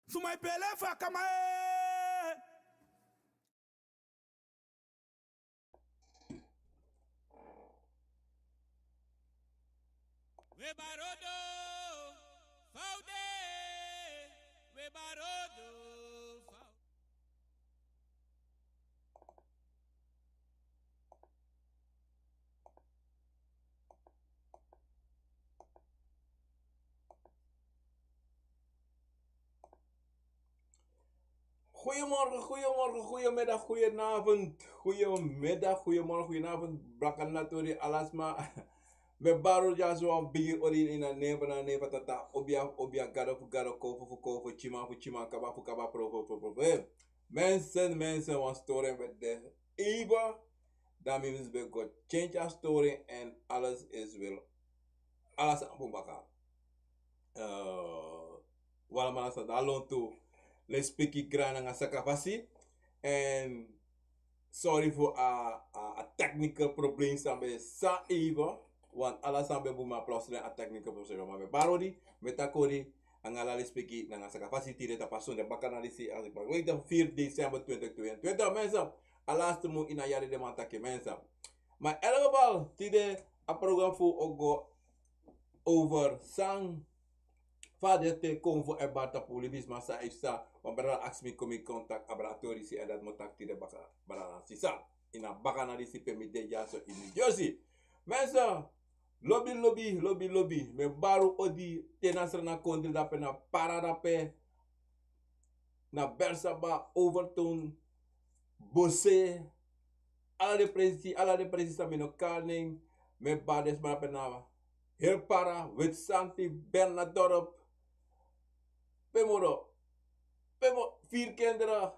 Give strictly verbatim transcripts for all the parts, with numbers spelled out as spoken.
Suma e pele fu a kama e. We barodo faude, we barodo faude. Goeiemorgen, goeiemorgen, goeiemiddag, goedenavond. Goeiemiddag, goeiemorgen, goedenavond. Blaka na tori alasma. Mi e bari odi, so wan bigi odi ini a nen fu Tata, obia fu obia, gado fu gado, kofo fu kofo, tyiman fu tyiman, kaba fu kaba, profo fu profo. Mensen, mensen, wan story ben de even. Dan mi mus ben go change a story en alles is wel. Alles a bun baka. Eh, wan man sa de lontu. Lespeki, grani nanga sakafasi. En sorry fu a, a, a technical probleem san ben sa even. Want alles san ben bun, ma plotseling a technical probleem. Ma mi e bari odi, mi e taki odi, nanga ala lespeki nanga sakafasi, tide tapu a sonde bakana disi, a wiki fu vier december twintig tweeëntwintig, mensen. A laatste mun ini a yari, den man taki, mensen. Ma in elk geval, tide a program fu o go over san fa den te kon fu e bari tapu libisma san e psa. Wan brada aksi mi kon mi kontak a brada Torisi, en dati mi o taki tide baka, brada nanga sisa. Ini a bakana disi pe mi de dyaso ini New Jersey. Mensen, lobi, lobi, lobi, lobi. Mi e bari odi te na Sranan kondre, dape na Para, dape na Bersaba, Overtoom, Bose, ala den presi, ala den presi san mi no kari nen. Mi e bari den sma dape na heri Para, Witsanti, Bernadorp, pe moro, pe mo, Vierkinderen,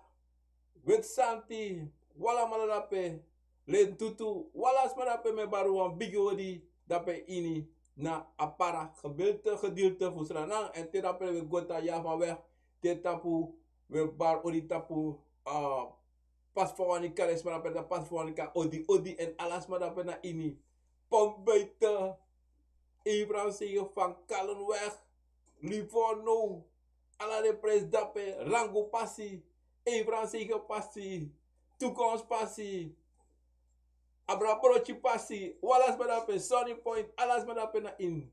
Witsanti, wan alamala dape, Lentutu, wan ala sma dape, mi e bari wan bigi odi dape ini na a Para gedeelte, gedeelte fu Sranan. En te dape we go te a Java weg, te tapu, we bari odi tapu, ah, Pas fu Wanika, den sma dape na Pas fu Wanika, odi, odi, en ala sma dape na ini. Pomp Buiten, Abraham Sege, Van Kallenweg, Livorno, ala den presi dape, Rangu pasi, Abraham Sege pasi, Toekomst pasi, Abra Brochi pasi, wan ala sma dape, Sunny Point, ala sma dape na ini.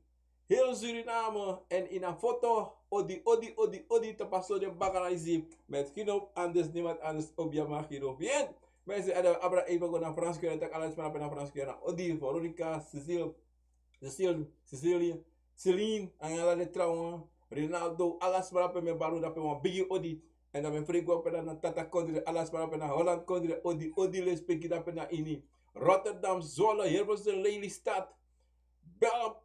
Heel Suriname en ini a foto, odi, odi, odi, odi, tapu a sonde bakana disi, met geen anders, niemand anders, obia, ma geen of yen. Mensen, en dan abra even go na Frans Guyana, taki ala sma dape na Frans Guyana, odi, Veronica, Cecile, Cecile, Cecilia, Celine, nanga ala den trawan, Rinaldo, ala sma dape mi e bari dape wan bigi odi. En dan mi e frigi go ape na Tata kondre, ala sma dape na Holland kondre, odi, odi, lespeki dape na ini. Rotterdam, Zwolle, Hilversum, Lelystad, Bel,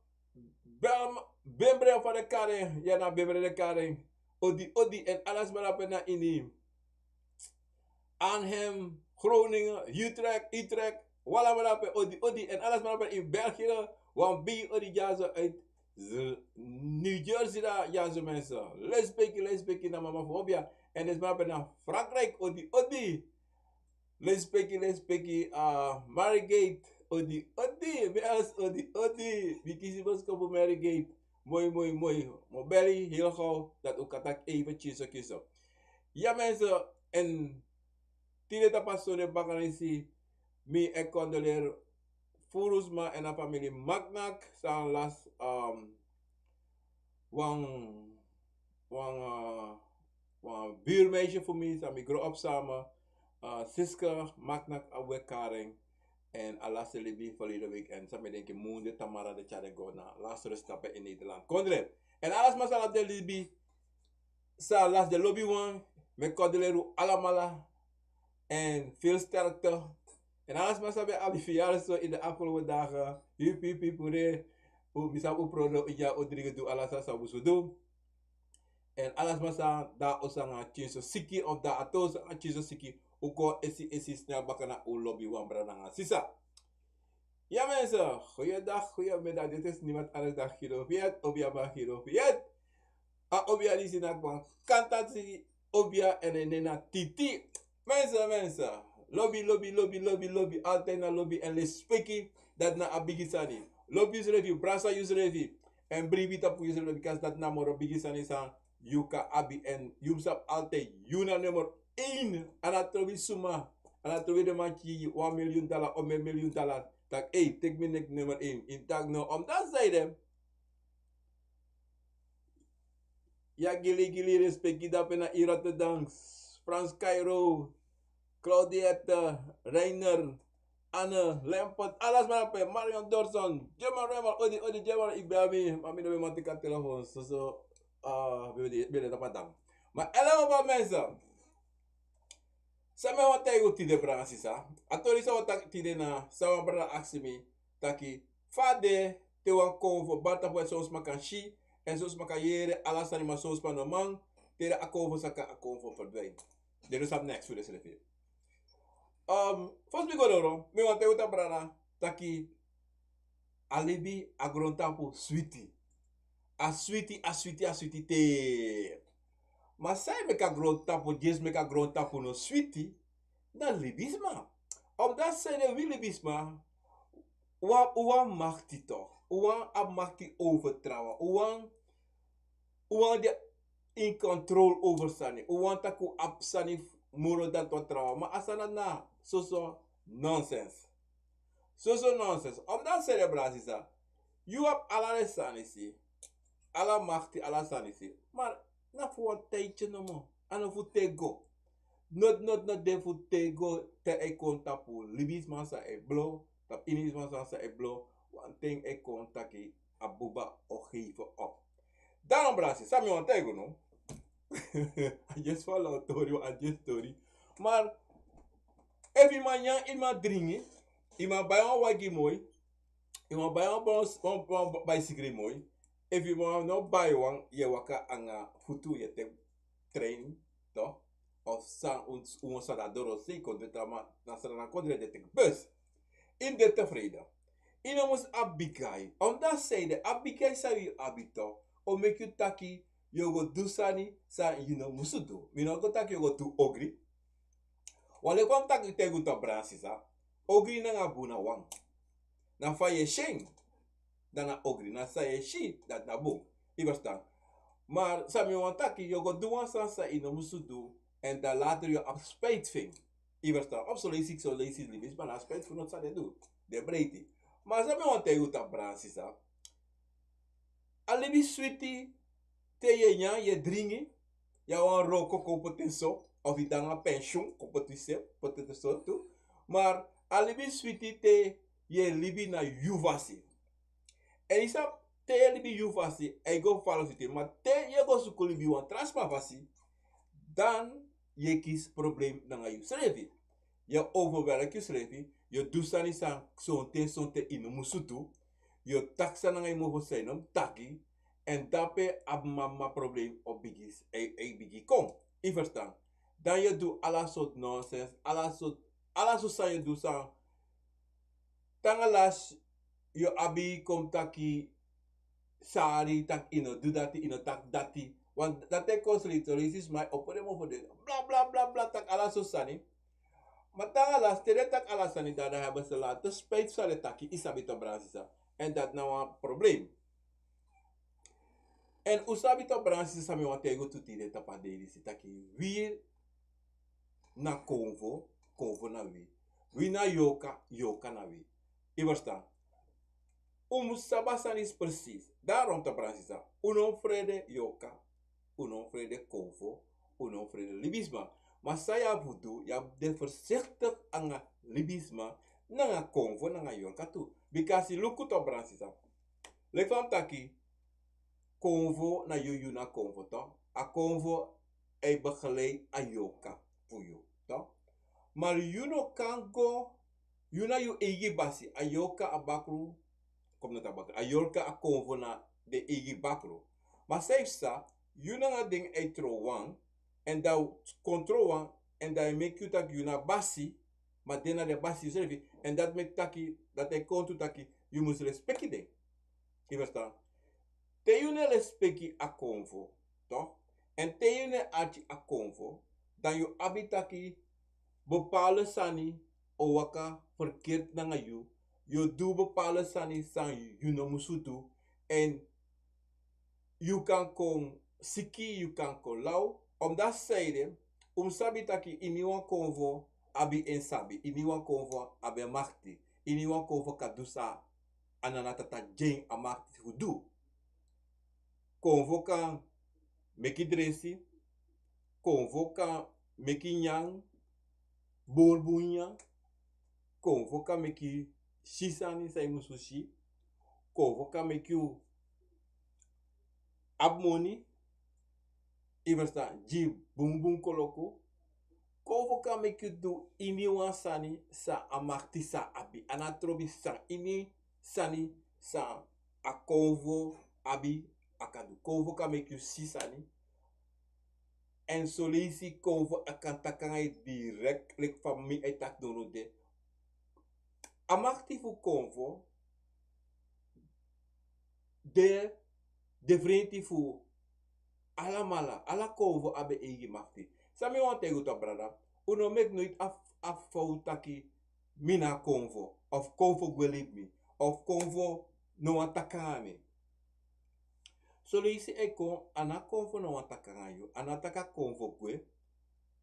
Bel, Bembre fa den kari en, ya na Bembre den kari en. Odi, odi, en ala sma dape na ini. Arnhem, Groningen, Utrecht, Utrecht, wan alamala dape, odi, odi, en ala sma dape in België, wan bigi odi dyaso uit Z-, New Jersey dyaso, mensen. Lespeki, lespeki na mama fu obia, en den sma dape na Frankrijk, odi, odi. Lespeki, lespeki, ah, Marigate, odi, odi, mi als, odi, odi. Mi kisi boskopu Marigate. Moi, moi, moi. Mi o beli heel gaw, dati un kan taki even tyiso kiso. Ya mensen, en tide tapu a sonde bakana disi, mi e condoleer furu sma en a famiri Maknak, san lasi, um, wan, wan, uh, wan buurmeisje fu mi, san mi grow up samen, uh, Siska Maknak, a wekaring. En a lasi libi verleden week. En san mi denki munde tamara den tyari go na lasi rust dape in Nederland kondre. En ala sma san lasi den libi, san lasi den lobiwan, mi e condoleer un alamala. En veel sterkte. En ala sma san ben abi verjaardag so in de afgelopen dagen, hipi hipi pure. Un, mi sabi un prodo, un dya, un dringi, du ala san san un mus du. En ala sma san de a osu nanga tyenso siki of de a toso nanga tyenso siki, un kon esi esi snel baka na un lobiwan brada nanga sisa. Ya mensen, goeiedag, goeiemiddag. Dit is niemand anders dan Guido Fiat, obia, ma Guido Fiat. A obia disi na kwan kantasi obia, en en nen na Titi. Mensen, mensen. Lobi, lobi, lobi, lobi, lobi. Altijd na lobi en lespeki. Dati na a bigi sani. Lobi yusrefi, brasa yusrefi. En bribi tapu yusrefi, bikasi dati na moro bigi sani san yu kan abi. En yu mus abi altijd yu na nummer één. A no trobi suma, a no trobi den man gi yu wan miljoen dala of mi miljoen dala, taki ei, teki mi neki nummer één. Yu taki no, omdat zij den. Ya, gili gili, respeki dape na Ira te dans. Frans Cairo, Claudiette, Reiner, Anne, Lempert, alas man ape, Marion Dorson, Gemma Remmel, odi odi Gemma, yu ben abi, ma mi no ben man teki a telefoon, so so, ah, ben de, ben de tapu a dam. Ma hello, ma mensen. San mi wani taigi un tide, brada nanga sisa. A tori san wi o taki tide na san wan brada aksi mi taki, fa a de te wan konfo bari tapu, èn son sma kan si, èn son sma kan yere ala sani, ma son sma no man, te a konfo saka, a konfo ferdwin. Den no sabi neks fu densrefi. Fosi mi go doro, mi wani taigi un taki, brada, taki a libi a grontapu switi. A switi, a switi, a switi te. Ma san e meki a grontapu, disi meki a grontapu no switi, na libisma. Omdat san de wi libisma, wan, wan makti toch. Wan abi makti over trawan. Wan, wan de in control over sani. Wan taki un abi sani moro dati wan trawan. Ma a sani na soso nonsens. Soso nonsens. Omdat san de, brada sisa, yu abi ala den sani si, ala makti, ala sani si. Ma na fu wan tijdje nomo. A no fu tego. Not, not, not de fu tego te e kon tapu libisma san e blo, tapu ini libisma san san e blo, wan ten e kon taki a buba o geven op. Daarom, brada sisa, san mi wani taigi un no. A just fu a law tori, a just tori. Maar efu yu man nyan, yu man dringi, yu man bai wan wagi moi, yu man bai wan, wan, wan, wan baisikri moi. Efu yu man no bai wan, yu e waka nanga futu, yu e teki trein, toch? Of san, un, un sa na doro sei kondre, tama na Sranan kondre, den e teki bus. Yu no de tevreden. Yu no mus abi bigi ai. Omdat san de, a bigi ai san yu abi toch, o meki yu taki yu o go du sani san yu no musu du. Mi no go taki yu o go du ogri. Wan leki wan taki, taigi un taki, brada sisa, ogri nanga bun na wan. Na fa yu e si en, dan na ogri. Na san yu e si, dati na bun. Yu ferstan? Maar san mi wani taki, yu o go du wan sani san yu no musu du, èn dan later yu o abi spijt fu en. Yu ferstan? Of son leisi, son leisi libisma na spijt fu noto san den du. Den breiti. Maar san mi wani taigi un taki, brada sisa, a libi switi te yu e nyan, yu e dringi, yu abi wan wroko kon poti en so, of yu de nanga pensioen kon poti en so tu. Maar a libi switi te yu e libi na yu fasi. Èn yu sabi, te yu e libi yu fasi, a e go fala switi. Ma te yu e go suku libi wan tra sma fasi, dan yu e kisi problem nanga yusrefi. Yu e overwerk yusrefi, yu e du sani san sonten sonten yu no musu du, yu e taki sani nanga yu mofo san yu no mus taki, èn dape a mama problem o bigin, e, e bigin kon. Yu ferstan? Dan yu e du ala sortu nonsens, ala sortu, ala sortu sani yu e du san, te nanga lasi yu abi kon taki sari, taki yu no du dati, yu no taki dati. Want dati e kon srefi, sma e opo den mofo, den bla bla bla bla, taki ala sortu sani. Ma te nanga lasi te den taki ala sani, dan den abi later spijt fu san den taki, yu sabi toch, brada sisa. Èn dati na wan problem. Èn un sabi toch, brada sisa, san mi wani taigi un tu tide tapu a dei disi, taki wi na konfo, konfo na wi. Wi na yorka, yorka na wi. Yu ferstan? Un mus sabi a sani disi presis. Daarom toch, brada sisa, un no mus frede yorka, un no mus frede konfo, un no mus frede libisma. Ma san yu abi fu du, yu abi de voorzichtig nanga libisma, nanga konfo, nanga yorka tu. Bikasi luku toch, brada sisa. Leki fa mi taki, konfo na yu, yu na konfo toch. A konfo e begeleid a yorka fu yu toch. Maar yu no kan go, yu na yu eigi basi, a yorka a bakru, kom na tabakru, a yorka a konfo na den eigi bakru. Ma san yu sa, yu nanga den e trow wan, èn dan kon trow wan, èn dan e meki yu taki yu na basi, ma den na den basi yusrefi. Èn dati meki taki, dati e kon tu taki yu mus respeki den. Yu ferstan? Te yu no e respeki a konfo toch, èn te yu no e arki a konfo, dan yu abi taki bepaalde sani o waka verkeerd nanga yu. Yu o du bepaalde sani san yu no musu du. Èn yu kan kon siki, yu kan kon law. Omdat seide, un sabi taki iniwan konvo abi en sabi, iniwan konvo abi en makti, iniwan konvo kan du san a nana tata gi en a makti fu du. Konvo kan meki dresi, konvo kan meki nyan, bun bun nyan, konvo kan meki si sani san yu musu si, konvo kan meki yu abi moni, yu ferstan, gi bun bun koloku. Konvo kan meki yu du iniwan sani san a makti san abi, a no a trobi san, ini sani san a konvo abi, a kan du. Konvo kan meki yu si sani. Èn soleisi konvo a kan taki nanga yu direkt, leki fa mi e taki doro de. A makti fu konvo de diferenti fu alamala, ala konvo abi en eigi makti. San mi wani taigi un tu, brada, un no meki noiti a, a fowtu taki mi na konvo, of konvo gwe libi mi, of konvo no wani taki nanga mi. Soleisi e kon, a no a konvo no wani taki nanga yu, a no a taki a konvo gwe.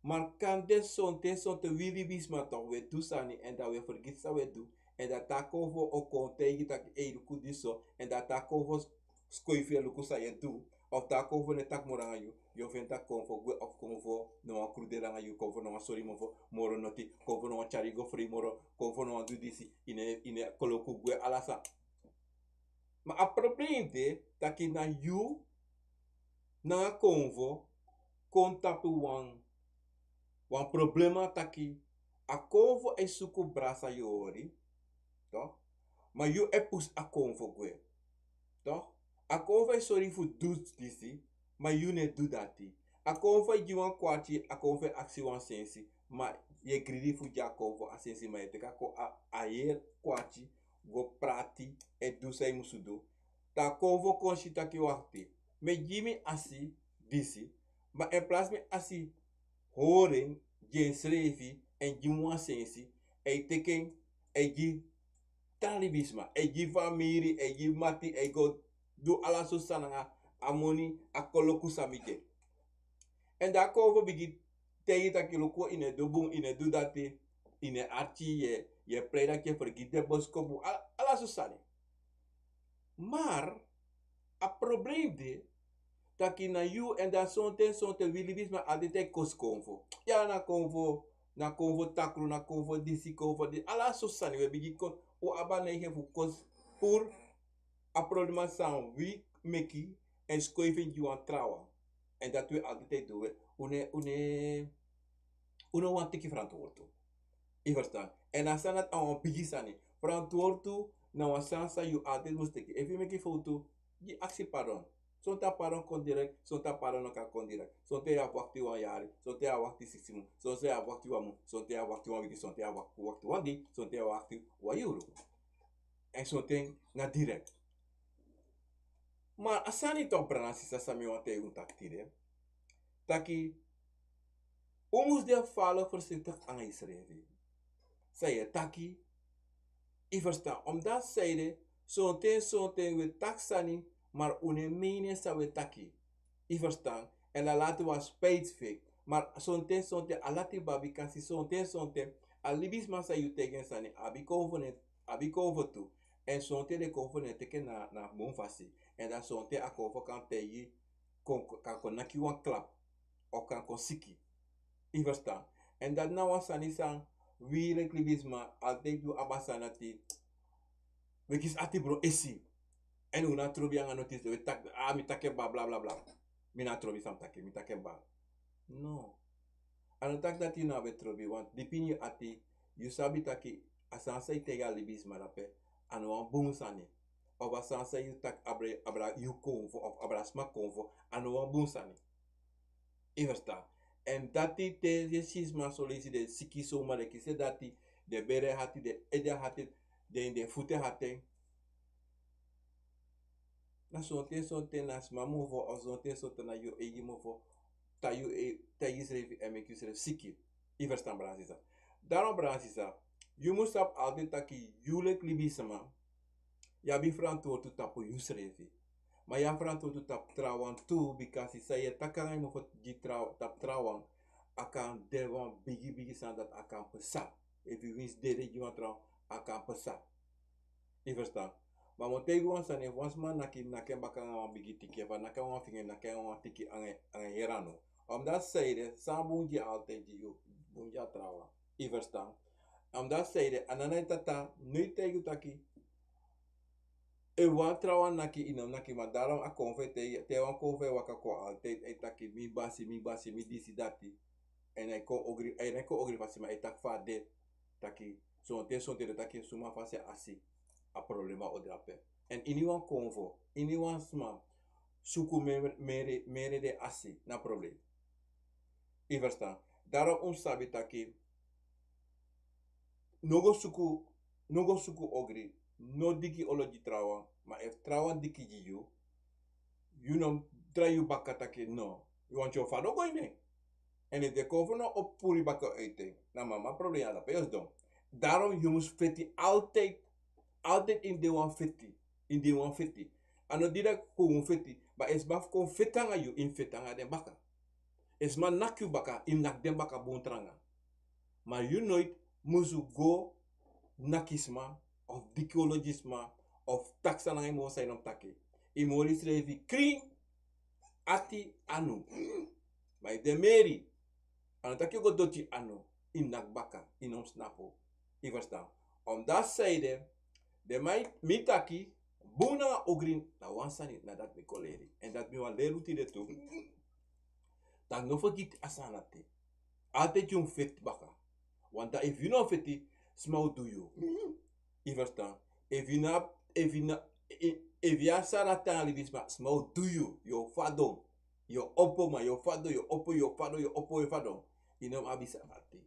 Ma kande sonten, sonten wi libisma toch, wi e du sani, èn dan wi e fergiti san wi e du, èn dan te a konvo o kon taigi taki ei, luku disi so, èn dan te a konvo skoifi en, luku san yu e du, of te a konvo no e taki moro nanga yu, yu o feni taki konvo gwe, of konvo no wani kruderi nanga yu, konvo no wani sori moro, moro noti, konvo no wani tyari yu go frei moro, konvo no wani du disi, yu no e, yu no e koloku gwe, ala san. Ma a problem de taki na yu nanga konvo kon tapu wan, wan problema taki a konvo e suku brasa yu hori, toch? Ma yu e pusu a konvo gwe, toch? A konvo e sori fu du disi, ma yu no e du dati. A konvo e gi wan kwarti, a konvo e aksi wan sensi, ma yu e gridi fu gi a konvo a sensi, ma yu e teki a ko-, a, a heri kwarti go prati, e du san yu musu du. Te a konvo kon si taki wakti, mi e gi mi asi disi, ma in plaats mi asi hori en gi ensrefi, èn gi mi wan sensi, e teki en, e gi tra libisma, e gi famiri, e gi mati, e go du ala sortu sani nanga a moni, a koloku san mi gi en. Èn dan a konvo bigin taigi taki luku, yu no e du bun, yu no e du dati, yu no e arki, yu e, yu e prei taki yu e fergiti den boskopu, ala, ala sortu sani. Maar a problem de taki na yu, èn dan sonten, sonten wi libisma altijd e kosi konvo. Ya, na konvo, na konvo takru, na konvo disi, konvo di, ala sortu sani wi e bigin kosi. Un abi a neiging fu kosi puru a problema san wi meki èn skoifi en gi wan trawan. Èn dati wi altijd e du, wi, un no e, un no e, un no wani teki ferantwortu. Yu ferstan? Èn a sani dati a wan bigi sani. Ferantwortu na wan sani san yu altijd mus teki. Efu yu meki fowtu, yu aksi pardon. Sonten a pardon kon direkt, sonten a pardon no kan kon direkt. Sonten yu abi wakti wan yari, sonten yu abi wakti siksi mun, sonten yu abi wakti wan mun, sonten yu abi wakti wan wiki, sonten yu abi wakti wan dei, sonten yu abi wakti wan yuru. Èn sonten na direkt. Ma a sani toch, brada nanga sisa, san mi wani taigi un taki tide, taki un mus de fala voorzichtig nanga yusrefi. San yu e taki, yu ferstan? Omdat seide, sonten, sonten wi e taki sani, maar un no e meen san wi e taki. Yu ferstan? Èn dan lati wi a spijt fu en. Maar sonten, sonten a lati babi kasi, sonten, sonten a libisma san yu taigi en sani, abi konvo no e, abi konvo tu. Èn sonten den konvo no e teki en na, na bun fasi. Èn dan sonten a konvo kan taigi, kon, kan kon naki wan klap, of kan kon siki. Yu ferstan? Èn dati na wan sani san wi leki libisma altijd yu abi a sani dati, wi e kisi ati bron esi. Èn un no e trobi nanga notisi, wi e taki, ah, mi taki en baa, bla, bla, bla. Mi no e trobi san mi taki, mi taki en baa. No. A no taki dati yu no abi trobi, want dipi ini yu ati, yu sabi taki a sani san yu taigi a libisma dape, a no wan bun sani. Of a sani san yu taki abra, abra yu konvo, of abra sma konvo, a no wan bun sani. Yu ferstan? Èn dati te yu e si sma son leisi den siki, son man den kisi dati, den bere hati, den ede hati, den, den futu hati. Na sonten, sonten na sma mofo, of sonten, sonten na yu eigi mofo, te yu e, te yusrefi e meki yusrefi siki. Yu ferstan, brada nanga sisa? Daarom, brada nanga sisa, yu mus sabi altijd taki yu leki libisma, yu abi ferantwortu tapu yusrefi. Ma yu abi frantwortu tapu trawan tu, bikasi san yu e taki nanga yu mofo gi tra- tapu trawan, a kan de wan bigi bigi sani dati a kan psa. Efu yu winsi dede gi wan trawan, a kan psa. Yu ferstan? Ma mi o taigi wan sani, efu wan sma naki, naki en baka nanga wan bigi tiki, efu a naki en wan finga, naki en wan tiki nanga en heri anu. Omdati seide, san bun gi en altide gi yu, bun gi a trawan. Yu ferstan? Omdati seide, a nana en tata no e taigi yu taki, efu wan trawan naki, yu no naki. Ma darom a konfo e taigi, te wan konfo e waka kon, altide a e taki mi basi, mi basi, mi disi, dati. Èn a e kon ogri, a e kon ogri fasi, ma a e taki fa a de. Taki sonten, sonten den taki suma fasi a asi, a problema o drape. Èn iniwan konfo, iniwan sma suku mere, mere, mere den asi, na problem. Yu ferstan? Darom un sabi taki, no go suku, no go suku ogri, no diki olo gi trawan, ma efu trawan diki gi yu, yu no drai yu baka taki no, yu wani tyari fadon go ini en. Èn efu den konfo no o puru yu baka ete, na mama problem ya, dape yu o sidon. Darom yu mus feti altide, altide yu mus de wan feti, yu mus de wan feti. A no didati kon wan feti, ma efu sma fu kon feti nanga yu, yu mus feti nanga den baka. Efu sma naki yu baka, yu mus naki den baka bun tranga. Ma yu noiti musu go naki sma, of diki olo gi sma, of taki san nanga yu mofo san yu no mus taki. Yu mus hori yusrefi krin, ati, anu. Ma yu de meri, a no taki yu go doti anu, yu mus naki baka, yu no mus snapu. Yu ferstan? Omdati seide, den man, mi taki, bun nanga ogri na wan sani, na dati mi kon leri. Èn dati mi wani leri un tide tu. Dan no fergiti a sani dati. Altide yu mus feti baka. Want dan efu yu no feti, sma o du yu. Yu ferstan? Efu yu no, efu yu no, e- efu yu abi sani dati nanga libisma, sma o du yu. Yu o fadon. Yu o opo, ma yu o fadon, yu o opo, yu o fadon, yu o opo, yu o fadon. Yu no mus abi sani dati.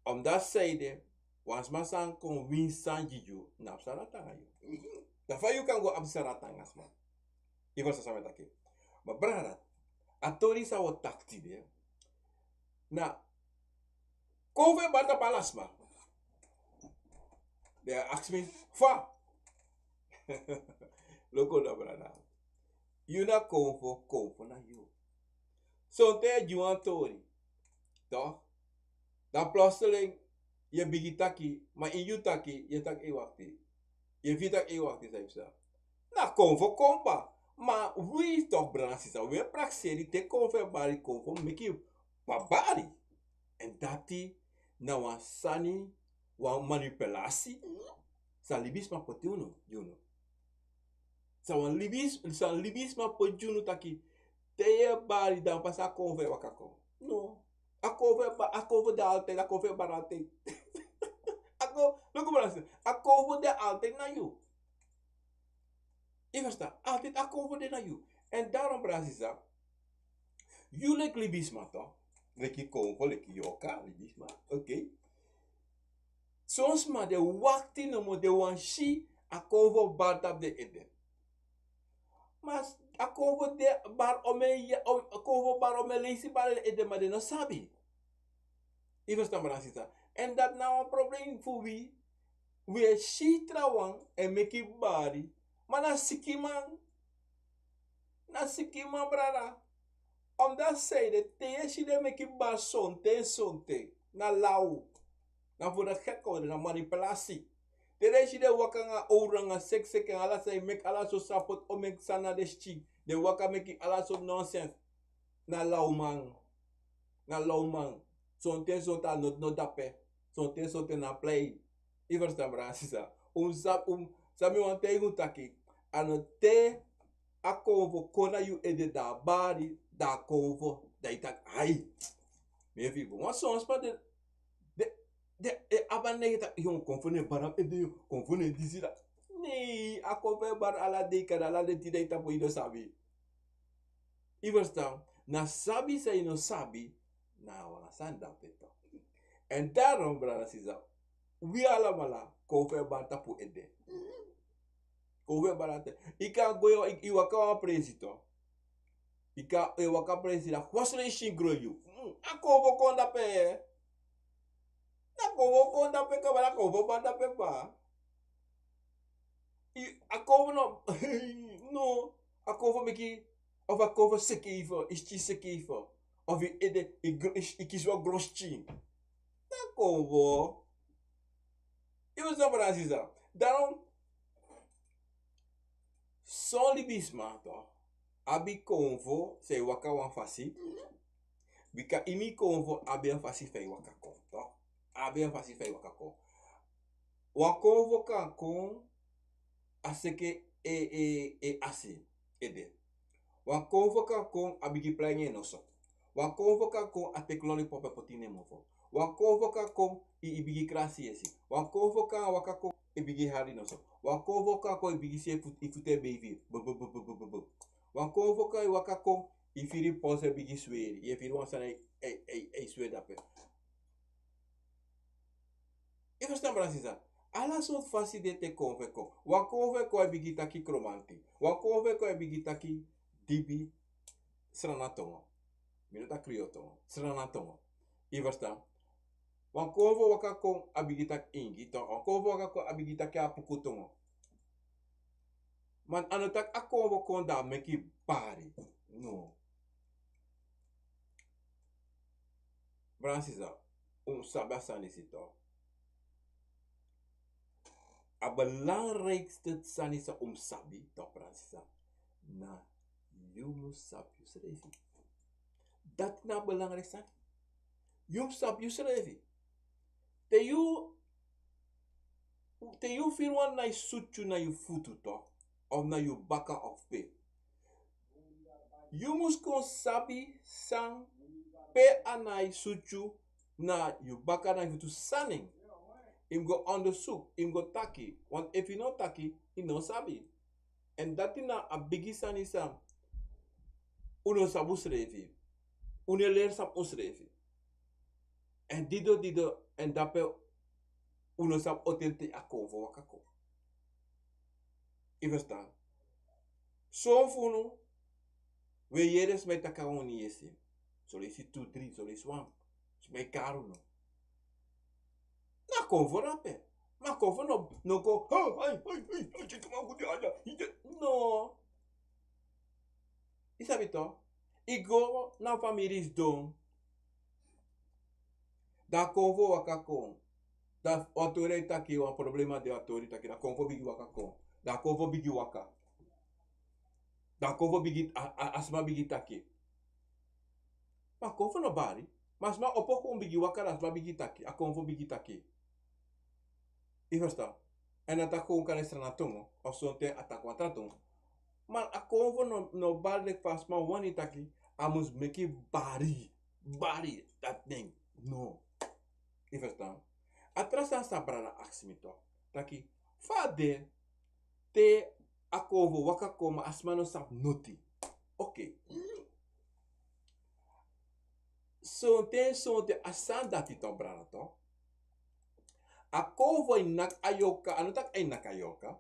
Omdati seide, wan sma san kon winsi sani gi yu, no abi sani dati nanga yu. Dan fa yu kan go abi sani dati nanga sma? Yu ferstan san mi e taki? Ma brada, a tori san wi o taki tide, na konfo e bari tapu ala sma. Den e aksi mi fa. Luku dan, brada. Yu na konfo, konfo na yu. Sonten yu e gi wan tori, toch? Dan plotseling yu e bigin taki, ma ini yu taki, yu e taki: ei, wakti. Yu e firi taki: ei, wakti, san e psa? Na konfo kon kaba. Ma wi, toch, brada nanga sisa, wi e prakseri te konfo e bari, konfo meki yu bari. Èn dati na wan sani, wan manipulasi san libisma poti unu, gi unu. San wan libis-, san libisma poti gi unu taki te yu e bari, dan pas a konfo e waka kon. No. A konfo e ba-, a konfo de altide, a konfo e bari altide. A kon-, luku, brada nanga sisa, a konfo de altide na yu. Yu ferstan? Altide a konfo de na yu. Èn darom, brada nanga sisa, yu leki libisma, toch? Leki konfo, leki yorka, libisma. Oké. Son sma den wakti nomo, den wani si a konfo bari tapu den ede. Ma a konfo de bari, o men ya-, o-, a konfo bari, o men leisi bari den ede, ma den no sabi. Yu ferstan, brada nanga sisa? Èn dati na wan problem fu wi. Wi e si trawan e meki bari, ma na sikiman. Na sikiman, brada. Omdati seide, te yu e si den meki bari sonten, sonten, na law. Na fu den gek, na manipulasi. Te den e si den waka nanga owru nanga seksek nanga ala sani, meki ala sortu sapot, o meki sani na den skin. Den waka meki ala sortu nonsens. Na lawman. Na lawman. Sonten, sonten a no, no dape. Sonten, sonten na plei. Yu ferstan, brada nanga sisa? Un sa-, un, san mi wani taigi un taki, a no te a konfo kon na yu ede, dan a bari, dan a konfo, dan yu taki: ai, mi e firi bun. Wan son sma de, de, de, e abi a neiging taki: yo, konfo no e bari a ede, yo, konfo no e disi, dati. Nee, a konfo e bari ala dei, kande ala den tide, yu tapu, yu no sabi. Yu ferstan? Na sabi san yu no sabi, na wan sani dape, toch. Èn darom, brada nanga sisa, wi alamala, konfo e bari tapu ede. Konfo e bari tapu ede. Yu kan go, yu, yu waka wan presi, toch. Yu kan, yu waka presi, dan wan sani e singi yu. Mm, a konfo kon dape. Na konfo kon dape kaba, na konfo bari dape kaba. I, a konfo no, No, a konfo meki, of a konfo seki yu fu, yu skin seki yu fu, of yu ede, yu gro-, yu, yu kisi wan gron skin. Na konfo. Yu mus sabi, brada, sisa. Daarom, son libisma, toch, abi konfo san e waka wan fasi. Bika ini konfo abi wan fasi fa e waka kon, toch. Abi wan fasi fa e waka kon. Wan konfo kan kon, a seke e, e, e asi ede. Wan konfo kan kon, a bigin plai nanga en noso. Wan konfo kan kon, a teki lollipop e poti ini en mofo. Wan konfo kan kon, i, i bigin krasi yesi. Wan konfo kan waka kon, i bigin hari noso. Wan konfo kan kon, i bigin si i futu, i futu e beifi. Bu, bu, bu. Wan konfo kan waka kon, i firi polsi e bigin sweri. Yu e firi wan sani e, e, e, e sweri dape. Yu ferstan, brada, sisa? Ala sortu fasi de te konfo e kon. Wan konfo e kon, a bigin taki Kromanti. Wan konfo e kon, a bigin taki dibi Sranan tongo. Mi no taki Kriol tongo. Sranan tongo. Yu ferstan? Wan konfo waka kon, a bigin taki Ingi tongo. Wan konfo waka kon, a bigin taki Apuku tongo. Ma a no taki a konfo kon, dan a meki bari. No. Brada, sisa, un mus sabi a sani disi, toch. A belangrijkste sani san un mus sabi, toch, brada, sisa, na yu mus sabi yusrefi. Dati na a belangrijkste sani. Yu mus sabi yusrefi. Te yu Te yu firi wan nai sutu na yu futu, toch, of na yu baka of pe, yu mus kon sabi san, pe a nai sutu na yu baka, na yu futu, san nen. Yu mus go onderzoek, yu mus go taki. Want efu yu no taki, yu no sabi. En dati na a bigi sani san un no sabi unsrefi. Un no e leri sabi unsrefi. En dido, dido, en dape un no sabi oten te a konfo waka kon. Yu ferstan? Son fu unu, we yere sma e taki a wan oni yesi. Son leisi tu, dri, son leisi wan. Sma e kari unu. Na konfo dape. Ma konfo no, no kon, "Hey, hey, hey, hey, hey, check my good anda." No. Yu sabi, toch? Yu go na famiri sidon. Dan a konfo waka kon. Dan wan tori e taki, wan problema de, wan tori taki, dan a konfo bigin waka kon. Dan a konfo bigin waka. Dan a konfo bigin, a, a, a sma bigin taki. Ma a konfo no bari. Ma a sma opo kon bigin waka, dan a sma bigin taki. A konfo bigin taki. Yu ferstan? En a taki kon kan e Sranan tongo, of sonten a taki wan tra tongo. Ma a konfo no, no bari leki fa a sma wani taki, a mus meki bari, bari, dati nen. No. Yu ferstan? A tra sani san brada aksi mi, toch. Taki, fa a de te a konfo waka kon ma a sma no sabi noti. Oké. Sonten, sonten a sani dati, toch, brada, toch. A konfo e naki a yorka, a no taki a e naki a yorka,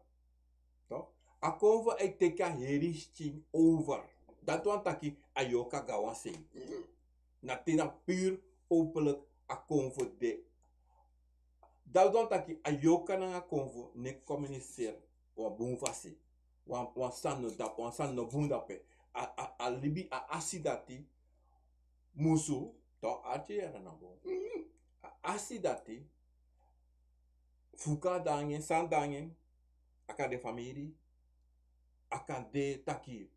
toch. A konfo e teki a heri skin over. Dati wani taki a yorka go na wan sei. Na te na puru openlijk a konfo de. Dati wani taki a yorka nanga konfo no e communiceer wan bun fasi. Wan, wan sani no dape, wan sani no bun dape. A, a, a libi, a asi dati musu, toch, arki, ya na bun. A asi dati, fuka dangi, san dangi, a kan de famiri, a kan de taki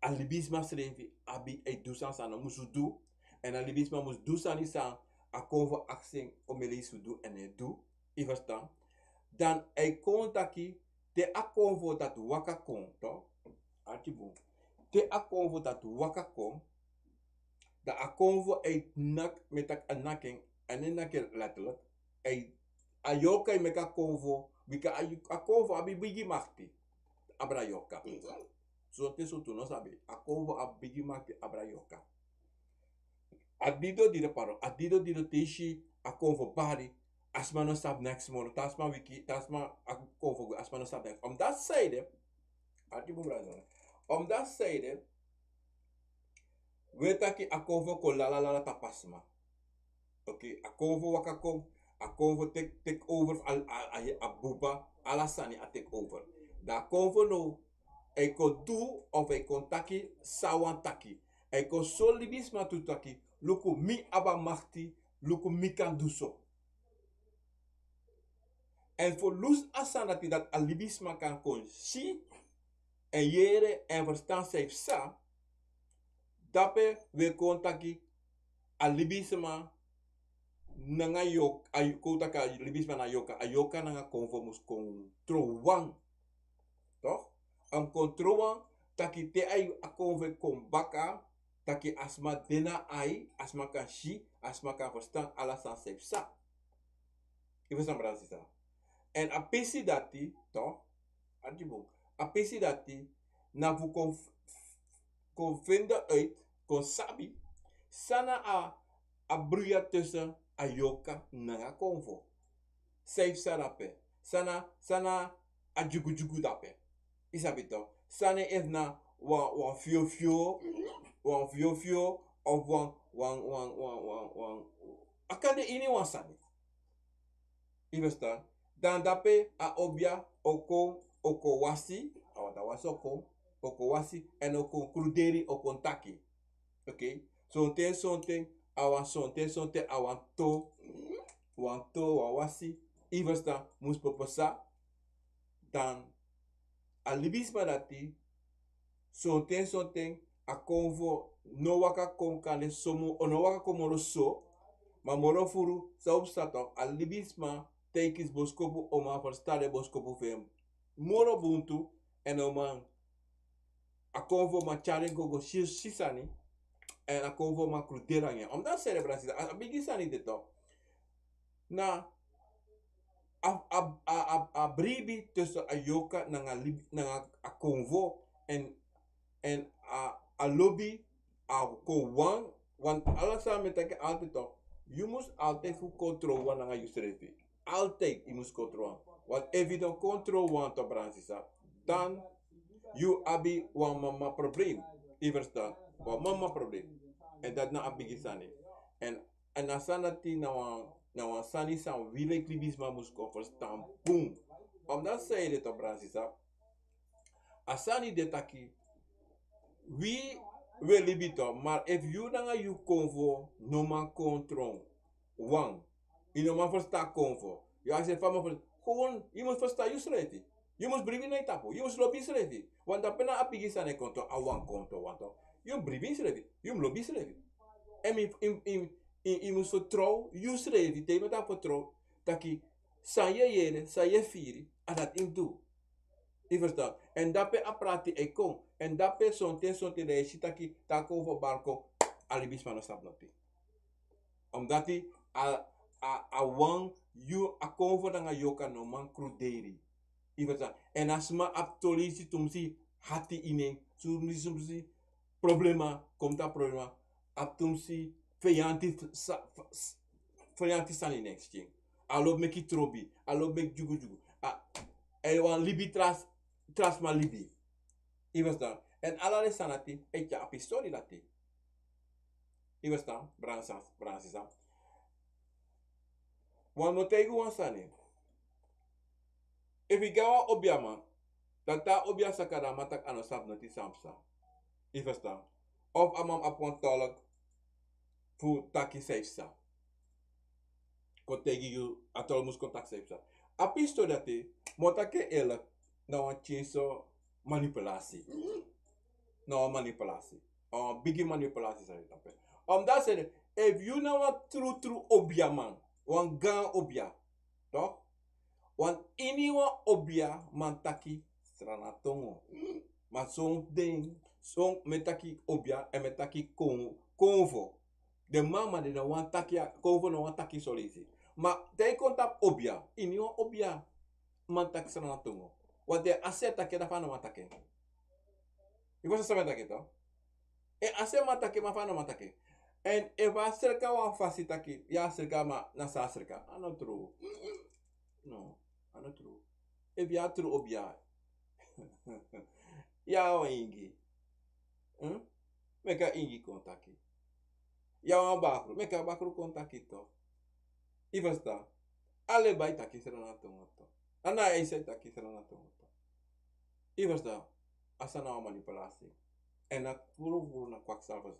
a libisma srefi abi e du sani san a no musu du, en a libisma mus du sani san a konfo aksi en omeni fu du, en a e du. Yu ferstan? Dan a e kon taki te a konfo dati waka kon, toch, arki bun. Te a konfo dati waka kon, dan a konfo e naki, mi e taki a naki en, a no e naki en letterlijk. A e, a yorka e meki a konfo, bika a, a konfo abi bigi makti abra yorka. Sonten sortu no sabi, a konfo abi bigi makti abra yorka. A dido dido, pardon, a dido dido te yu si a konfo bari, a sma no sabi neks moro, te a sma wiki, te a sma, a konfo gwe, a sma no sabi neks. Omdat zij de, arki bun, brada, omdat zij de, we taki a konfo kon lala lala tapu a sma. Oké, a konfo waka kon, a konfo tek, tek over, a, a, a, a buba, ala sani a tek over. Dan a konfo now, A e kon du of a e kon taki san a wani taki. A e kon sori libisma tu taki, luku mi abi a makti, luku mi kan du so. Èn fu lusu a sani dati, dati a libisma kan kon si èn yere èn ferstan san yu psa. Dape wi e kon taki a libisma nanga yoka, a kon taki a libisma na yoka, a yoka nanga konfo mus kon trow wan. Toch? A mus kon trow wan, taki te a konfo e kon baka, taki a sma de na ai, a sma kan si, a sma kan ferstan ala sani san yu psa. Yu ferstan, brada, sisa? Èn a pisi dati, toch? A pisi dati na fu kon, kon fende uit, kon sabi san na a, a bruya tussen a yoka nanga konfo. San yu psa dape, san na, san na a dyugudyugu dape. Yu sabi toch, sani efu na wan, wan fiofio, wan fiofio, of wan, wan, wan, wan, wan, wan, a kan de iniwan sani. Yu ferstan? Dan dape a obia o kon, o kon wasi, a wata wasi o kon, o kon wasi, èn o kon kruderi, o kon taki. Oké? Sonten, sonten, a wan sonten, sonten, a wan to, wan to, wan wasi, yu ferstan, mus pepesa, dan a libisma dati, sonten, sonten, a konfo no waka kon kande so moro, o no waka kon moro so, ma moro furu, san un psa toch, a libisma taigi boskopu, o man ferstan den boskopu fu en moro bun tu, èn o man, a konfo man tyari en go go si, si sani, èn a konfo man kruderi nanga en. Omdat sani, brada, sisa, a, a bigi sani de toch. Na a, a, a, a, a bribi tussen a yoka nanga lib-, nanga a konfo, èn, èn a, a lobi a kon wan, want ala sani mi e taki altijd toch, yu mus altijd fu kon trow wan nanga yusrefi. Altijd yu mus kon trow wan. Want efu yu no kon trow wan toch, brada, sisa, dan yu abi wan mama probleem. Yu ferstan? Wan mama probleem. Èn dati na a bigi sani. Èn, èn a sani dati na wan, na wan sani san wi leki libisma mus kon ferstan bun. Omdat sani de toch, brada, sisa, a sani de taki wi, wi e libi toch, maar efu yu nanga yu konfo no man kon trow wan, yu no man ferstan konfo. Yu aksi fa man fer-, gewoon, yu mus ferstan yusrefi. Yu mus bribi na yu tapu, yu mus lobi yusrefi. Want dape na a bigi sani e kon toch, a wan kon trow wan toch. Yu mus bribi yusrefi, yu mus lobi yusrefi. Èn yu, yu, yu, yu, yu mus fertrow yusrefi, te yu no tan fertrow, taki san yu e yere, san yu e firi, a dati yu mus du. Yu ferstan? Èn dape a prati e kon. Èn dape sonten, sonten dan yu e si taki te a konfo bari kon, a libisma no sabi noti. Omdat a, a, a wan, yu, a konfo nanga yoka no man kruderi. Yu ferstan? Èn a sma abi tolisi tumsi hati ini en, tumsi, tumsi problema, kon tan problema, abi tumsi feyanti sa-, sa-, feyanti sani ini en skin. A lobi meki trobi, a lobi meki dyugudyugu. A, a wani libi tra, tra sma libi. Yu ferstan? Èn ala den sani dati e tyari a pistoli dati. Yu ferstan, brada, sisa, brada, sisa? Wan, mi o taigi wan sani. Efu yu go na wan obiaman, dan te a obia saka, dan a man taki a no sabi noti san psa. Yu ferstan? Of a man abi wan tolk fu taki san yu psa. Kon taigi yu, a tolk mus kon taki san yu psa. A pistoli dati, mi o taki en eerlijk, na wan tyinso manipulasi. Na wan manipulasi. A wan bigi manipulasi san yu tapu. Omdat sani, efu yu na wan trutru obiaman, wan gaan obia, toch? Want iniwan obia man taki Sranan tongo. Ma son den, son mi e taki obia, èn mi e taki kon-, konfo. Den mama den no wani taki a, konfo no wani taki son leisi. Ma te yu kon tapu obia, iniwan obia man taki Sranan tongo. Want èn a si e taki en, dan fa a no man taki en? Yu ferstan san mi e taki, toch? Èn a si a man taki en, ma fa a no man taki en? Èn efu a sreka wan fasi taki, ya, a sreka, ma na so a sreka. A no tru. No, a no tru. Efu yu a tru obia, yu a wan ingi. Hm? Meki a ingi kon taki. Yu a wan bakru, meki a bakru kon taki, toch. Yu ferstan? A leba e taki Sranan tongo, toch. A na a esi e taki Sranan tongo, toch. Yu ferstan? A sani na wan manipulasi. Èn na furu furu na kwaksalfers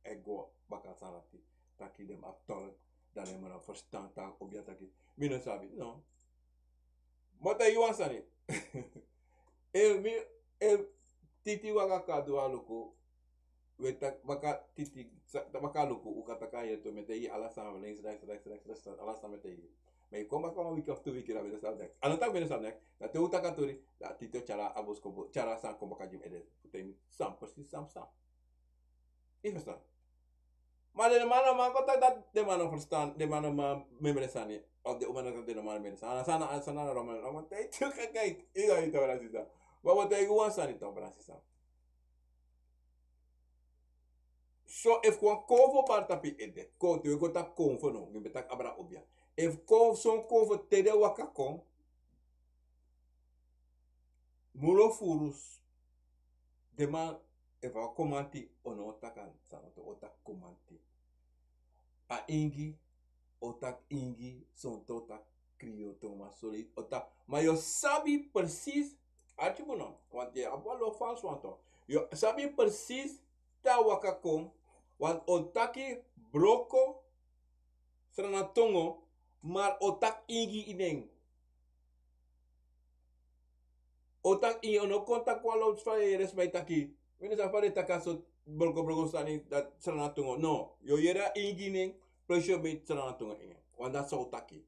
e go baka a sani dati. Taki den abi tolk, dan den man no ferstan taki obi a taki. Mi no sabi, no. Ma taigi wan sani. Efu mi, efu titi waka kon a du a luku, we taki baka titi, sa-, baka luku, un kan taki a yere tu, mi e taigi ala sani, links, rechts, rechts, rechts, rechts, ala sani mi e taigi. Ma yu kon baka wan wiki of tu wiki, dan mi no sabi neks. A no taki mi no sabi neks, dan te un taki a tori, dan titi o tyari a boskopu, tyari a sani kon baka gi mi ede, fu taigi mi san precies san psa. Yu ferstan? Ma den man no man kon taki dati, den man no ferstan, den man no man memre sani, of den uman no taki den no man memre sani. A sani, a sani na roman, roman, taigi tu, kijk, kijk, yu no, yu no, brada sisa. Ma mi o taigi wan sani tu, brada sisa. So, efu wan konfo bari tapu yu ede, kon, te wi go taki konfo no, mi ben taki abra obia. Efu kon, son konfo te den waka kon, mulo furu, den man, efu a komanti, o no o taki a sani, o taki komanti. A ingi, o taki ingi, sonten o taki kriyo tongo, ma sori, o taki, ma yu o sabi precies, arki bun no, want yu abi wan lo falsi wan tu. Yu o sabi precies te a waka kon, want o taki broko, Sranan tongo, ma o taki ingi ini en. O taki ingi, o no kon taki wan lo fa yu e yere sma e taki. Mi no sabi fa den e taki a sortu broko broko sani dati Sranan tongo. No, yu o yere a ingi ini en, plus yu o miti Sranan tongo ini en. Want dati san o taki.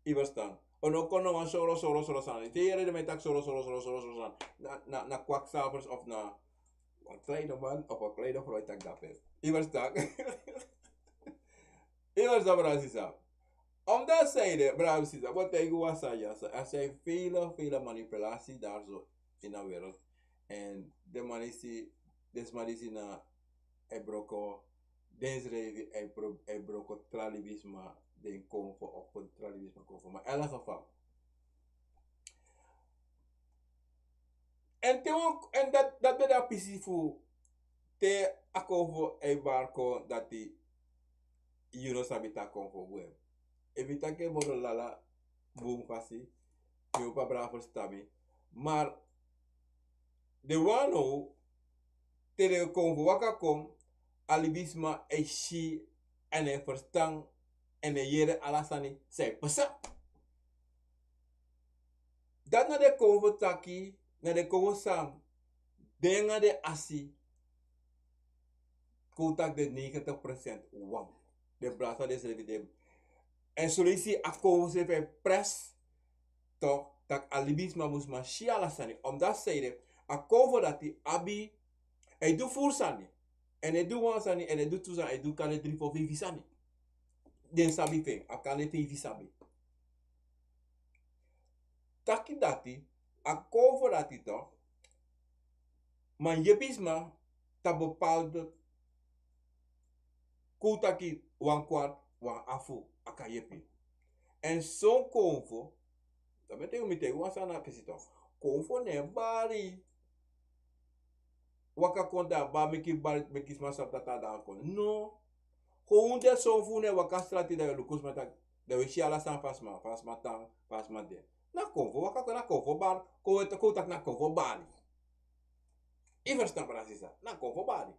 Yu ferstan? O no kon na wan soro, soro, soro sani. Te yu yere den man e taki soro, soro, soro, soro, soro sani. Na, na, na kwakzalvers of na wan kleideman of wan kleideman e taki dape. Yu ferstan? Yu ferstan, brada sisa? Omdat zij de, brada sisa, want hij was, ja, er zijn vele, vele manipulatie daar zo in de wereld. En de man is die, deze man is in een, hij broko, deze rij, hij bro-, hij broko tra libisma, den konfo, of kon tra libisma konfo. Maar in elk geval, en te wan, en dat, dat ben a pisi fu te a konfo e bari kon dati yu no sabi taki a konfo bun. Efu mi taki en moro lala bun fasi, mi o pabra ferstan mi. Maar den wan now, te den konfo waka kon, a libisma e si, en e ferstan, en e yere ala sani san e pasa. Dati na den konfo taki, na den konfo san de nanga den asi, kon taki den negentig procent wan. Den brasa densrefi den. En son leisi a konfo srefi e pres, toch, taki a libisma mus man si ala sani. Omdat zij de, a konfo dati abi, hij doet furu sani. En hij doet wan sani, en hij doet tu sani, hij doet kan dri fo feifi sani. Den sabi fu en, a kan dri feifi sabi. Taki dati, a konfo dati toch, man yepi sma, tapu bepaalde, kon taki wan kwart, wan afu, a kan yepi. En son konfo, dan mi e taigi, mi e taigi wan sani na pisi toch. Konfo no e bari. Waka kon dan a bari, meki bari, meki sma sabi taki a dan kon. No. Gewoon den son fu unu e waka strati, dan yu e luku sma taki, dan wi e si ala sani fa sma, fa sma tan, fa sma de. Na konfo waka kon, na konfo bari, kon wi e, kon taki na konfo bari. Yu ferstan, brada sisa? Na konfo bari.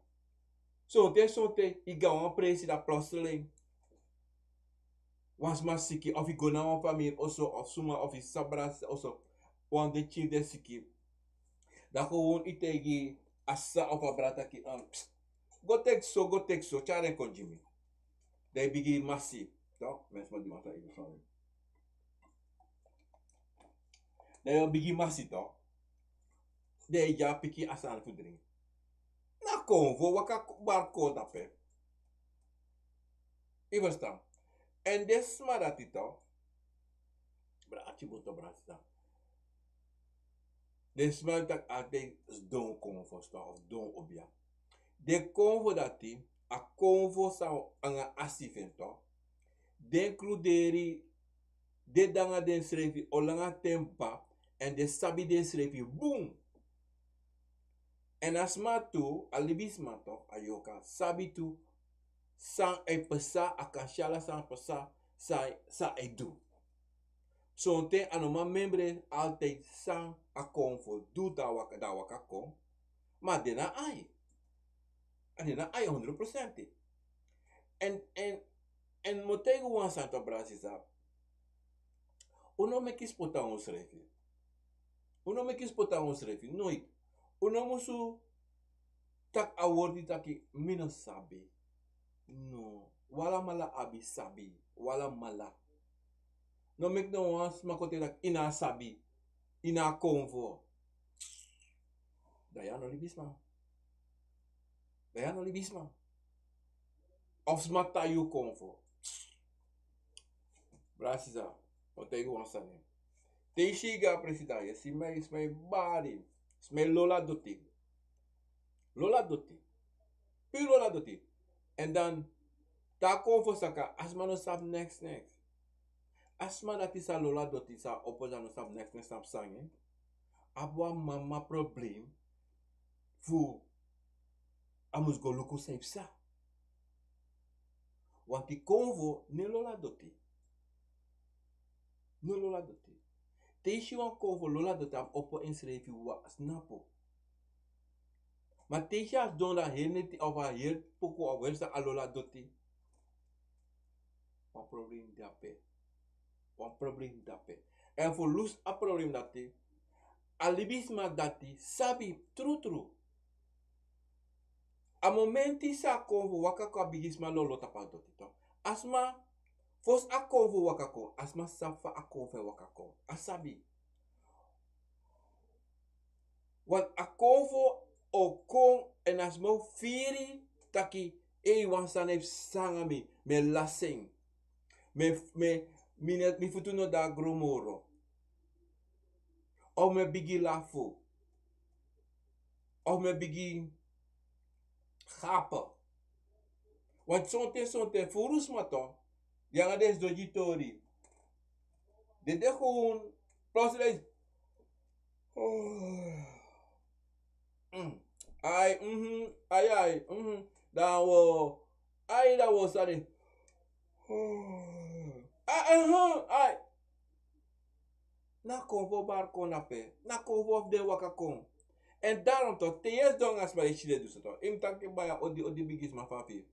Sonten, sonten, yu go na wan presi dan plotseling wan sma siki, of yu go na wan famiri oso, of suma, of yu sabi brada sisa oso, wan den pikin de siki. Dan gewoon yu taigi a sisa of a brada taki, um, pst, go teki so, go teki so, tyari en kon gi mi. Dan yu bigin masi, toch? Mi e sma di masa yu sori. Dan yu o bigin masi, toch? Dan yu e gi a pikin a sani fu dringi. Na konfo waka bari kon dape. Yu ferstan? En den sma dati toch, brada, arki bun toch, brada sisa. Den sma taki a de sidon konfo toch, of sidon obia. Den konfo dati, a konfo san nanga asi fu en toch. Den kruderi, den de nanga densrefi o langa ten kaba, en den sabi densrefi bun. En a sma tu, a libisma toch, a yorka, sabi tu san e pasa, a kan si ala san pasa, san, san e du. Sonten a no man membre altijd san a kon fu du dan a waka, dan a waka kon. Ma a de na ai. A de na ai hondro prosenti. En, en, en mi o taigi wan sani, brada, sisa. Un no meki spot na unsrefi. Un no meki spot na unsrefi. Noit. Un no musu taki a wortu taki mi no sabi. No. Un alamala abi sabi. Un alamala. No meki no wan sma kon taki yu no sabi. Yu no konfo. Dan yu no libisma. Dan yu no libisma. Of sma tan yu konfo. Brada, sisa, mi o taigi wan sani. Te yu si yu go na presi dan yu e si, mi e si, mi e bari. Mi e si lolo a doti. Lolo a doti. Puru lolo a doti. En dan, te a konfo saka, a sma no sabi neks, neks. A sma dati san lolo a doti, san opo, san no sabi neks, neks, sabi sani. Abi wan mama problem fu a mus go luku san e psa. Wanti konfo no e lolo a doti. No e lolo a doti. Te yu si wan konfo lolo a doti, a mus opo ensrefi, wan snapu. Ma te yu si a sidon dan heri neti of a heri poku of heri san a lolo a doti. Wan problem de dape. Wan problem de dape. En fu lusu a problem dati, a libisma dati sabi trutru. A momenti san a konfo waka kon, a bigisma lolo tapu a doti, toch. A sma, fosi a konfo waka kon, a sma sabi fa a konfo e waka kon. A sabi. Want a konfo o kon, en a sma o firi taki, ei, wan sani e psa nanga mi, mi e lasi en. Mi, mi, mi ne, mi futu no de na gron moro. Of mi e bigin lafu. Of mi e bigin gapen. Want sonten, sonten furu sma, toch, yu nanga den sidon gi tori. Den de gewoon, plotseling. Mm. Ai, mhm, ai, ai, mhm. Dan wi o, ai, dan wi o sani. Ai, mhm, ai. Na konfo bari kon dape. Na konfo fu den waka kon. En daarom toch, te yu e sidon nanga sma, yu si den du so, toch. Yu mus taki baya odi, odi bigisma fu a firi.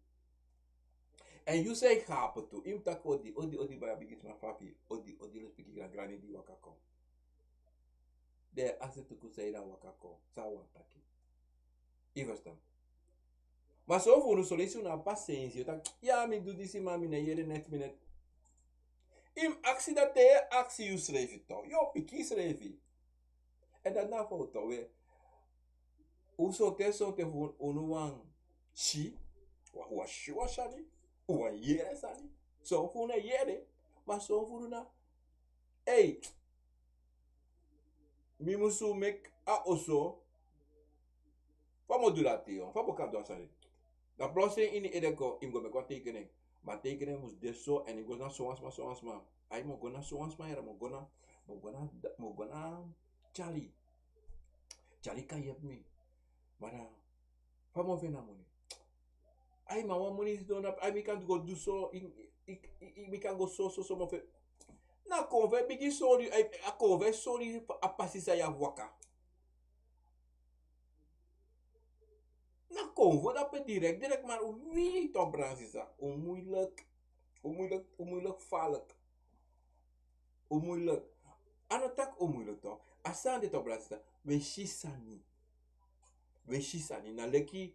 En yu san e gapen tu, yu mus taki odi, odi, odi baya bigisma fu a firi. Odi, odi lespeki grangrani di waka kon. Den e aksi tuku san ede a waka kon, san a wani taki. Yu e ferstan? Ma son fu unu, son leisi unu no abi pasensi, yu o taki, ya, mi du disi, ma mi no e yere, next minute. Yu mus aksi dati, yu e aksi yusrefi, toch. Yu o piki yusrefi. En dati na a fowtu, we. Un, sonten, sonten fu unu wani si, wan, wan si wan sani, wan yere sani. Son fu unu e yere, ma son fu unu na, ei, mi musu meki a oso. Fa mi o du dati, yo? Fa mi o kan du a sani? Dan plotseling ini ede kon, yu mus go meki wan tekening. Ma a tekening mus de so, en yu mus go na sowan sma, sowan sma. Ai, mi o go na sowan sma, yere, mi o go na, mi o go na, mi o go na Charlie. Charlie kan yepi mi. Ma dan, fa mi o feni a moni? Ai, ma wan moni sidon na, ai, mi kan go du so, i, i, i, i, mi kan go so, so, so, mi o feni. Na konfo e bigin sori, ai, a konfo e sori a pasi san yu abi waka. Na konfo dape direct, direct, ma wi toch, brada, sisa. Un moeilijk. Un moeilijk, un moeilijk, falek. Un moeilijk. A no taki un moeilijk, toch. A sani de toch, brada, sisa. Wi e si sani. Wi e si sani. Na leki,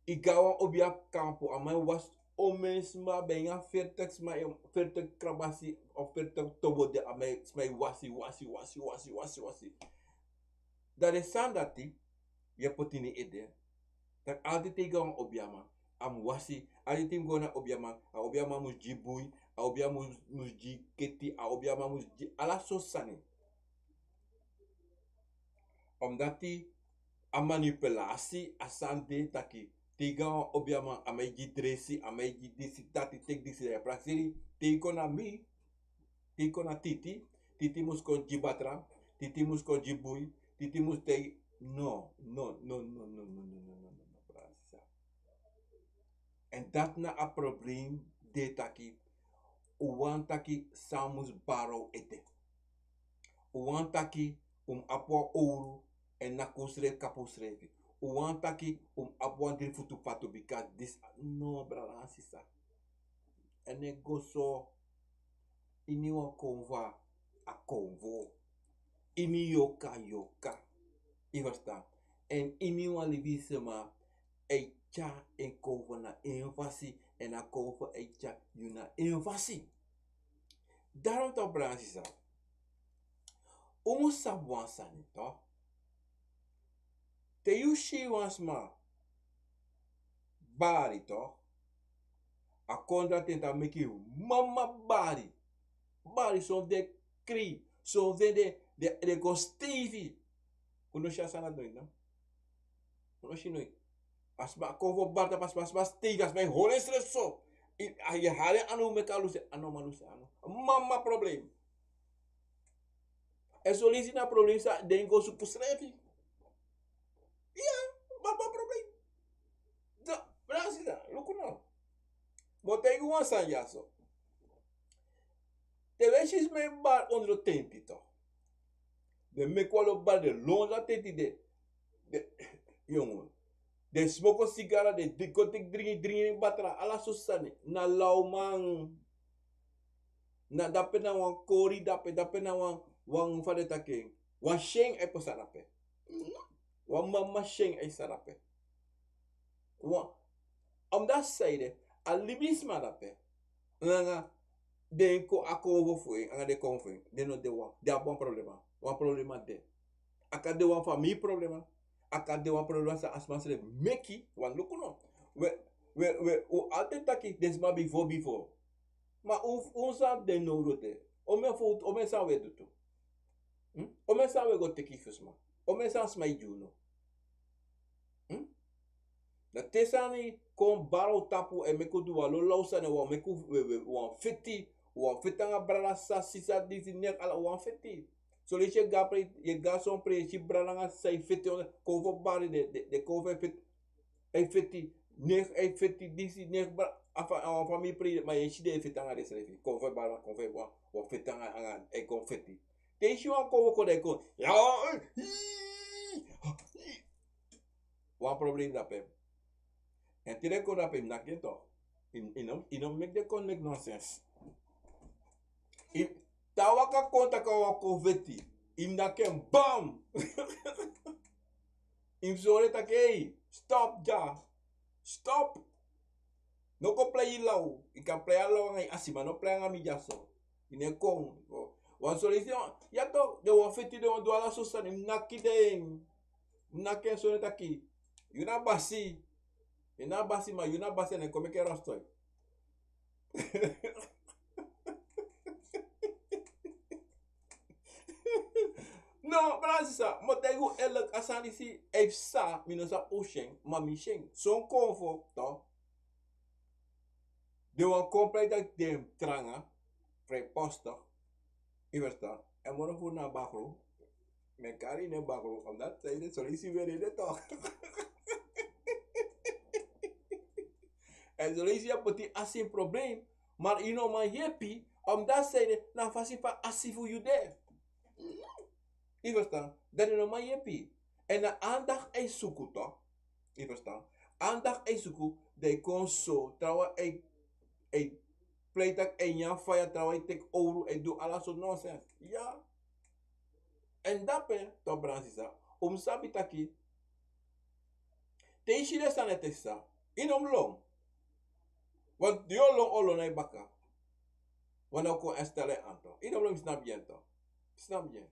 yu go na wan obiaman kampu, a man e wasi omeni sma, ben nanga veertig sma, veertig krabasi, of veertig tobo de, a man e, sma e wasi, wasi, wasi, wasi, wasi, wasi. Dan den sani dati, yu e poti ini ede. Taki altijd te yu go na wan obiaman, a mus wasi. Altijd te yu mus go na obiaman, a obiaman mus gi bui, a obiaman mus, mus gi keti, a obiaman mus gi ala sortu sani. Omdati a manipulasi, a sani de taki, te yu go na wan obiaman, a man e gi dresi, a man e gi disi, dati, teki disi, dan yu e prakseri. Te yu kon na mi, te yu kon na Titi, Titi mus kon gi batra, Titi mus kon gi bui, Titi mus tei. No, no, no, no, brada, sisa. En dati na a problem de taki, Un wani taki san mus bari un ete. Un wani taki un mus abi wan owru èn naki un srefi kapu un srefi. Un wani taki un mus abi wan dri futu fatu bika disi. No, brada nanga sisa. Èn e go so. Ini wan konfo a konfo. Ini yoka a yoka. Yu ferstan? Èn ini wan libisma e tyari en konfo na en fasi, èn a konfo e tyari yu na en fasi. Daarom tok, brada nanga sisa, un mus sabi wan sani tok. Te yu si wan sma bari tok, a kondra ten ta meki mama bari. Bari, son fu den kri, son fu den, den, den kon steifi. Un no si a sani dati noiti, no? Un no si noiti. A sma kon fu bari tapu a sma, a sma steifi, a sma e hori ensrefi so. Yu e hali en anu, meki a lusu en anu, man lusu en anu. Mama problem. Èn son leisi na problem san den go suku srefi. Ya, mama problem. Da, brada nanga sisa, luku no. Mi o taigi wan sani dyaso. Te wi e si sma e bari ondro tenti tok. Den meki wan lo bari, den lon ondro a tenti, den, den, yongu. Den smoko sigara, den dringi, dringi, dringi batra, ala sortu sani. Na lawman. Na dape na wan kori dape, dape na wan, wan fa den taki en. Wan syen e pasa dape. Wan mama syen e pasa dape. Wan, omdati san ede, a libisma dape. Nanga den kon, a konfo fu en, nanga den konfo fu en. Den no de wan, den abi wan problema. Wan problema de. A kan de wan famiri problema. A kan de wan problema san a sma srefi meki, wan luku no. We, we, we, un altijd taki den sma bifo, bifo. Ma un, un san den no rote. Omeni fu, omeni san we du tu. Hmm? Omeni san we go teki fu sma. Omeni san sma e gi unu. Hmm? Na te sani kon bari un tapu, e meki un du wan lo law sani, wan meki un, we, we, wan feti, wan feti nanga brada, sa, sisa, disi, neki, ala wan feti. Son leisi yu e go a presi, yu e go a son presi, yu e si brada nanga sisa e feti, kon fu bari, den, den, den kon fu e feti, e feti, neki, e feti, disi, neki, bra-, a fa-, a wan famiri presi, ma yu e si den e feti nanga densrefi. Kon fu e bari, kon fu e bari, wan feti nanga, nanga, e kon feti. Te yu si wan kon fu kon, dan yu kon, ya, eh, ih, ih. Wan problem dape. Èn te den kon dape, yu mus naki en tok. Yu, yu no, yu no meki den kon meki nonsens. Yu, te a waka kon taki a wan kon feti, yu mus naki en, bam! Yu mus sori en taki, ei, stop dya. Stop. No kon prei yu law. Yu kan prei a law nanga yu asi, ma no prei nanga mi dyaso. Yu no e kon. Wan son leisi, ya tok, den wan feti, den wan du ala sortu sani, yu mus naki den. Yu mus naki en sori en taki yu na basi. Yu na basi, ma yu na basi, èn yu kon meki en rostoi. No, brada nanga sisa, mi o taigi un eerlijk, a sani disi e psa, mi no sabi un si en, ma mi si en. Son konfo, tok. Den wan kon prei taki den tranga, vrijpostig. Yu ferstan? Èn moro fu unu na bakru. Mi e kari yu nen bakru, omdati san ede, son leisi yu e weri ede tok. Èn son leisi yu e poti asi ini problem, ma yu no man yepi, omdati san ede, na a fasi fa a si fu yu de. Yu ferstan? Dan den no man yepi. Èn na aandacht e suku tok. Yu ferstan? Aandacht e suku, dan yu kon so, trawan e, e prei taki e nyan faya, trawan e teki owru, e du ala sortu nonsens. Ya. Èn dape, tok, brada nanga sisa, un mus sabi taki, te yu si den sani ete, sisa, yu no mus lon. Want yu o lon, o lon na yu baka. Want dan un kon èn stel en aan tok. Yu no mus lon, yu mus sabi en tok. Yu mus sabi en.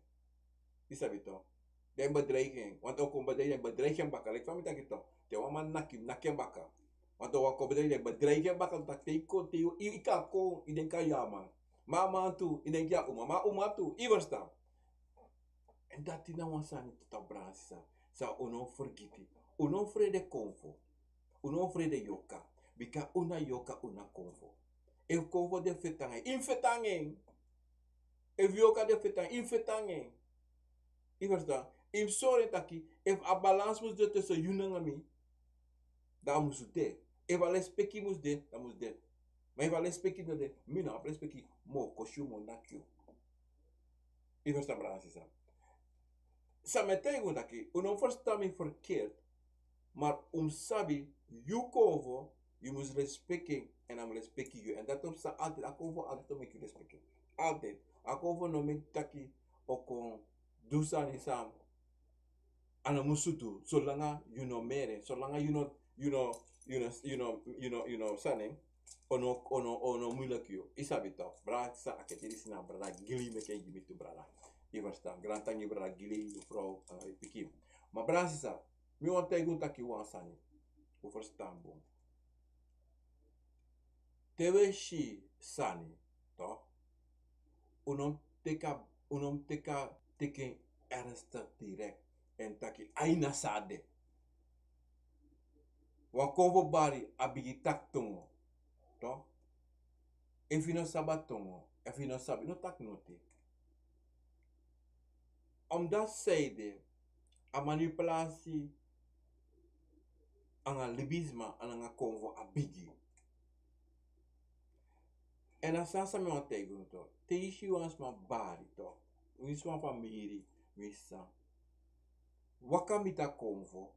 Yu sabi tok. Den bedreig en. Want o kon bedreig, den bedreig en baka. Leki fa mi taki tok. Te wan man naki, naki en baka. Want o wan kon bedreig, den bedreig en baka. Taki te yu kon, te yu, yu, yu kan kon, yu denki a yu a man. Ma a man tu, yu denki a uma. Ma a uma tu, yu ferstan. Èn dati na wan sani, tok, brada nanga sisa, san un no fergiti. Un no frede konfo. Un no frede yoka. Bika un na yoka, un na konfo. Efu konfo de, feti nanga en, yu mus feti nanga en. Efu yoka de, feti nanga en, yu mus feti nanga en. Yu ferstan? Yu mus sori en taki, efu a balans mus de tussen yu nanga mi, dan a mus de. Efu a lespeki mus de, dan a mus de. Ma efu a lespeki no de, mi no abi lespeki, mi o kosi yu, mi o naki yu. Yu ferstan, brada nanga sisa? San mi e taigi unu taki, un no ferstan mi ferkeerd, maar un mus sabi, yu konfo, yu mus lespeki en, en a mus lespeki yu. En dati o psa altijd, a konfo altijd o meki yu lespeki en. Altijd. A konfo no meki taki o kon du sani san a no musu du, solanga yu no meri en, solanga yu no, yu no, yu no, yu no, yu no, yu no sani, o no, o no, o no muilek yu. Yu sabi toch, brada, san a keti disi na brada Gili meki en gi mi tu, brada. Yu ferstan, grantangi brada Gili, yu frow, nanga yu pikin. Ma brada, sisa, mi wani taigi unu taki wan sani. Un ferstan bun. Te un e si sani, toch? Un no mus teki a, un no mus teki a, teki en ernstig direct. En taki, ai, na so a de. Wan konfo bari, a bigin taki tongo, toch? Efu yu no sabi a tongo, efu yu no sabi, no taki noti. Omdat zij de, a manipulatie nanga libisma, nanga konfo a bigi. En a sani san mi wani taigi unu toch. Te yu si wan sma bari toch, winsi wan famiri, winsi san, waka miti a konfo,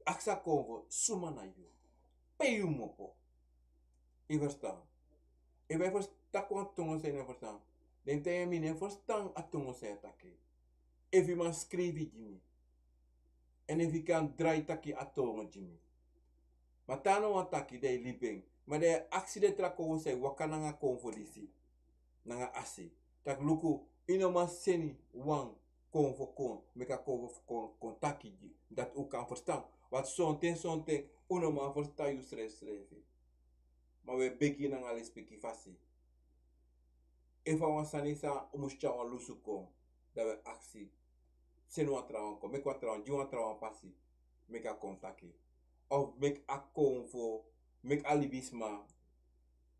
aksi a konfo suma na yu, pe yu kmopo. Yu ferstan? Efu a e ferstan taki wan tongo san yu no e ferstan, den taigi mi no e ferstan a tongo san yu e taki. Efu yu man skrifi gi mi, en efu yu kan drai taki a tongo gi mi. Ma te a no wani taki, dan yu libi en. Ma dan yu e aksi den tra konfo san e waka nanga konfo disi, nanga asi, taki luku, yu no man seni wan konfo kon, meki a konfo kon, kon taki gi yu, dati un kan ferstan. Want sonten, sonten un no man ferstan yusrefi srefi. Ma un e begi nanga lespeki fasi. Efu a wan sani san un mus tyari wan lusu kon, dan un e aksi, seni wan trawan kon, meki wan trawan, gi wan trawan pasi, meki a kon taki. Of meki a konfo, meki a libisma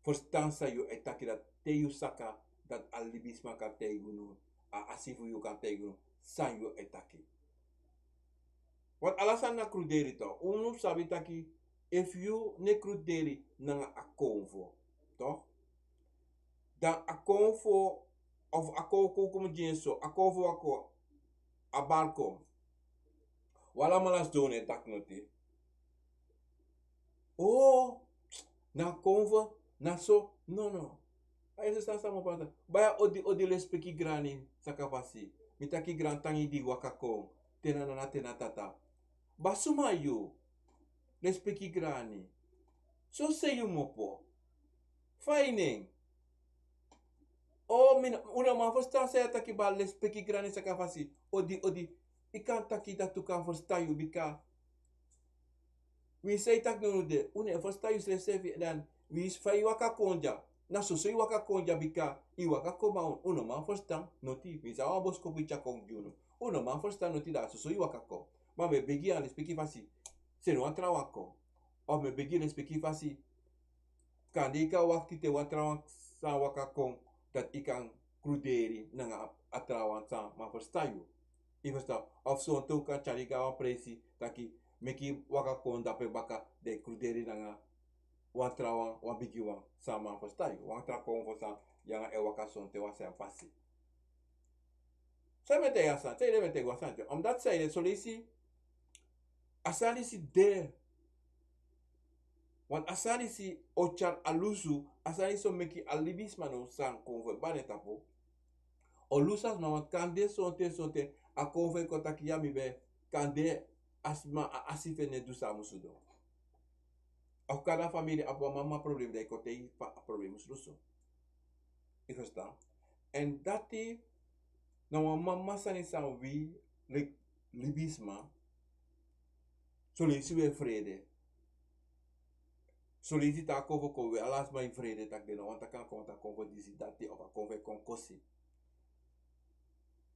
ferstan san yu e taki, dati te yu saka, dati a libisma kan taigi unu, a asi fu yu kan taigi unu san yu e taki. Want ala sani na kruderi toch. Un mus sabi taki, efu yu no e kruderi nanga a konfo, toch? Dan a konfo, of a konfo kon, kon gi en so, a konfo waka, a bari kon. Un alamala sidon, no e taki noti. O, na konfo, na so, no, no. A yu ferstan san mi o pasa? Baya, odi, odi, lespeki grani sakafasi. Mi taki grantangi di waka kon, te na nana, te na tata. Baya, suma yu? Lespeki grani. Soso yu kmopo. Fa yu nen? O, mi no, un no man ferstan san yu e taki, baya, lespeki grani sakafasi. Odi, odi. Yu kan taki dati un kan ferstan yu, bika winsi san yu taki no de, un no e ferstan yusrefi srefi, dan winsi fa yu waka kon dya, na soso yu waka kon dya, bika yu waka kon, ma un, un no man ferstan noti. Winsi a wan boskopu yu tyari kon gi unu, un no man ferstan noti, dan soso yu waka kon. Ma mi e begi yu a lespeki fasi, seni wan trawan kon. Of mi e begi yu lespeki fasi, kande yu kan wakti te wan trawan sani waka kon, dati yu kan kruderi nanga a, a trawan san man ferstan yu. Yu ferstan? Of sonten un kan tyari yu go na wan presi, taki meki yu waka kon dape baka, dan yu kruderi nanga wan trawan, wan bigiwan san man ferstan yu. Wan tra konfo san yu nanga en e waka, sonten wan sani pasi. San mi e taigi a sani, te yu de mi e taigi wan sani, omdat zij de, son leisi a sani disi de. Want a sani disi o tyari a lusu, a sani disi o meki a libisma no sani kon fu e bari na tapu. O lusu a sma, want kande sonten, sonten a konfo e kon taki ya mi ben, kande a sma, a asi fu en no e du san a musu du. Of kande a famiri abi wan mama problem, dan yu kon taigi fa a problem musu lusu. Yu ferstan? En dati na wan mama sani san wi, leki libisma, son leisi wi e frede. Son leisi te a konfo kon, wi ala sma e frede taki den no wani taki a konfo, a konfo disi, dati, of a konfo e kon kosi.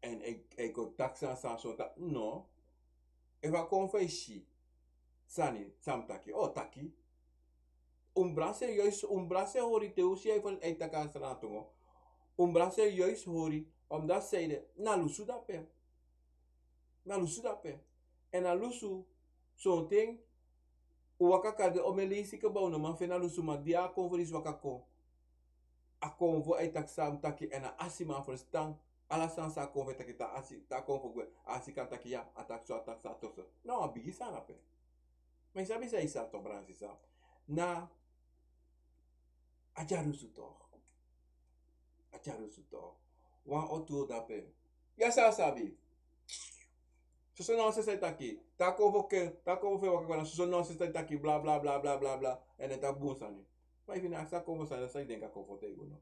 En e, e kon taki sani san, son taki, no. Efu a konfo e si sani san mi taki, o taki. Un brada e juist, un brada e hori te un si a e taki a sani na tongo. Un brada e juist hori, omdat zij de, na lusu dape. Na lusu dape. En a lusu, sonten Un waka kari den omen leisi kba, un no man feni a lusu, ma di a konfo disi waka kon, a konfo e taki san a mus taki, èn a asi man ferstan ala sani san a konfo e taki. Te a asi, te a konfo gwe, a asi kan taki ya, a taki so, a taki so, a taki so. Na wan bigi sani ape. Ma yu sabi san yu sabi tok, brada sisa? Na a dyarusu tok. A dyarusu tok. Wan o tu o de ape. Ya sa sabi. Soso nonsens a e taki. Te a konfo ken, te a konfo fu e waka kon, na soso nonsens a e taki, bla, bla, bla. Èn a e taki bun sani. Ma efu yu no aksi a konfo sani, san yu denki a konfo taigi unu?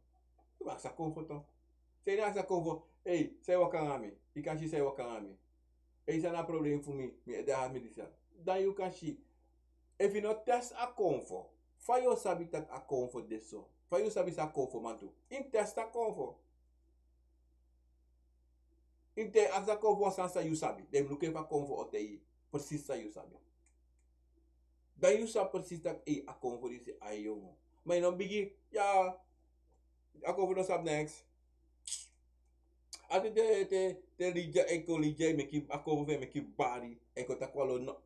Yu mus aksi a konfo tok. Te yu no aksi a konfo, ei, san e waka nanga mi? Yu kan si san e waka nanga mi. Ei, san na a problem fu mi, mi ede hati, mi disi. Dan yu kan si. Efu yu no test a konfo, fa yu o sabi taki a konfo de so? Fa yu o sabi san a konfo man du? Yu mus test a konfo. Yu mus aksi a konfo wan sani san yu sabi. Dan yu mus luku efu a konfo o taigi yu presis san yu sabi. Dan yu sabi presis taki, ei, a konfo disi a e yongu. Ma yu no bigin, ya, a konfo no sabi neks. A te, te, te, te Lidia e kon, Lidia e meki a konfo fu en meki bari, e kon taki wan lo no.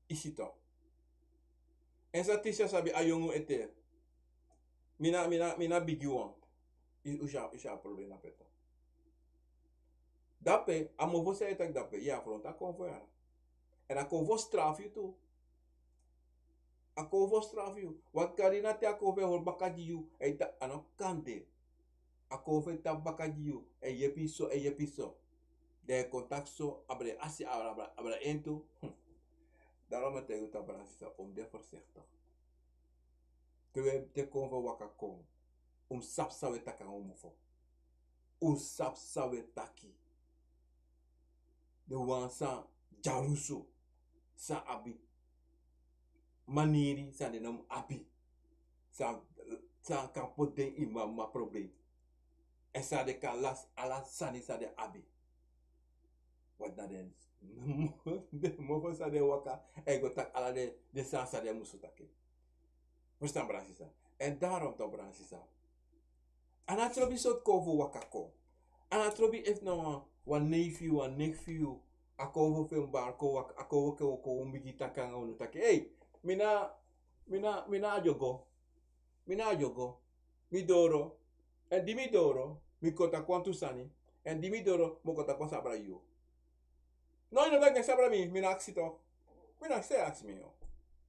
Yu si tok. Èn san Tisia sabi, a yongu ete. Mi na, mi na, mi na bigi wan. Yu, yu si a, yu si a problem dape tok. Dape, a mofo san e taki dape, yu e afronti a konfo ya. Èn a konfo o strafu yu tu. A konfo o strafu yu. Wan kari na te a konfo e hori baka gi yu, èn yu taki a no kan de. A konfo e tapu baka gi yu, èn yepi yu so, èn yepi yu so. Dan yu e kon taki so, abra yu asi, abra, abra, abra en tu. Hm. Daarom mi e taigi yu tok, brada sisa, un mus de voorzichtig. Te wi e, te konfo waka kon, un mus sabi san wi e taki nanga un mofo. Un mus sabi san wi e taki. Den wan san dyarusu, san abi maniri san den no mus abi. San, san kan poti den ini mama problem. Èn san den kan lasi ala sani san den abi. Want na den, den mofo san den waka, èn go taki ala den, den sani san den musu taki. Verstaan, brada sisa? Èn daarom tok, brada sisa, a no trobi sortu konfo waka kon. A no trobi efu na wan, wan neef fu yu, wan neef fu yu, a konfo fu en bari kon waka, a konfo fu en kon bigin taki nanga unu taki: "Ei, mi na, mi na, mi na Adyogo. Mi na Adyogo. Mi doro. Èn di mi doro, mi kon taki wantu sani. Èn di mi doro, mi o kon taki wan sani abra yu." No, yu no taki neks abra mi, mi no aksi tok. Mi no aksi, aksi mi, yo.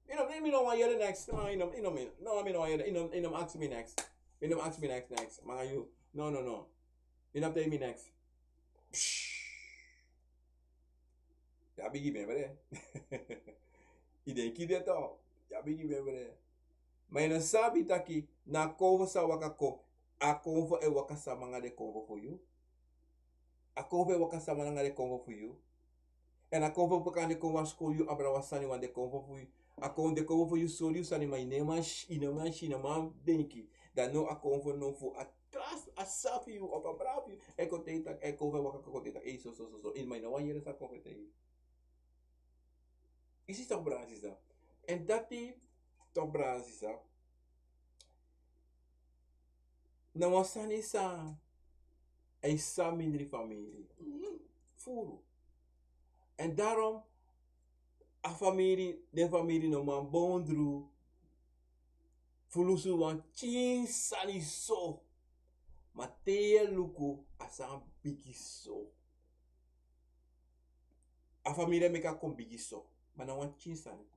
Yu no, mi no wani yere neks, no, yu no, yu no, mi, no, mi no wani yere, yu no, yu no aksi mi neks. Yu no aksi mi neks, neks. Manga yu. No, no, no. Yu no taigi mi neks. Psh. Ya bigi ben, brada. Yu denki de tok. Ya bigi ben, brada. Ma yu no sabi taki, na konfo san waka kon, a konfo e waka sama nanga den konfo fu yu. A konfo e waka sama nanga den konfo fu yu. Èn a konfo kan de kon wan skol yu abra wan sani wan den konfo fu yu. A kon den konfo fu yu sori yu sani ma yu no man si, yu no man si, yu no man denki. Dan no a konfo no fu a tras, a sabi yu, of a bravi yu. E kon taigi taki, e konfo waka kon taigi taki, ei, so, so, so, so. Yu ma yu no wani yere san konfo taigi yu. Yu si tok, brada sisa. Èn dati tok, brada sisa, na wan sani san e sa mindri famiri. Furu. Èn daarom a famiri, den famiri no man bondru fu lusu wan pikin sani so. Ma te yu e luku a sani bigi so. A famiri e meki a kon bigi so. Ma na wan pikin sani.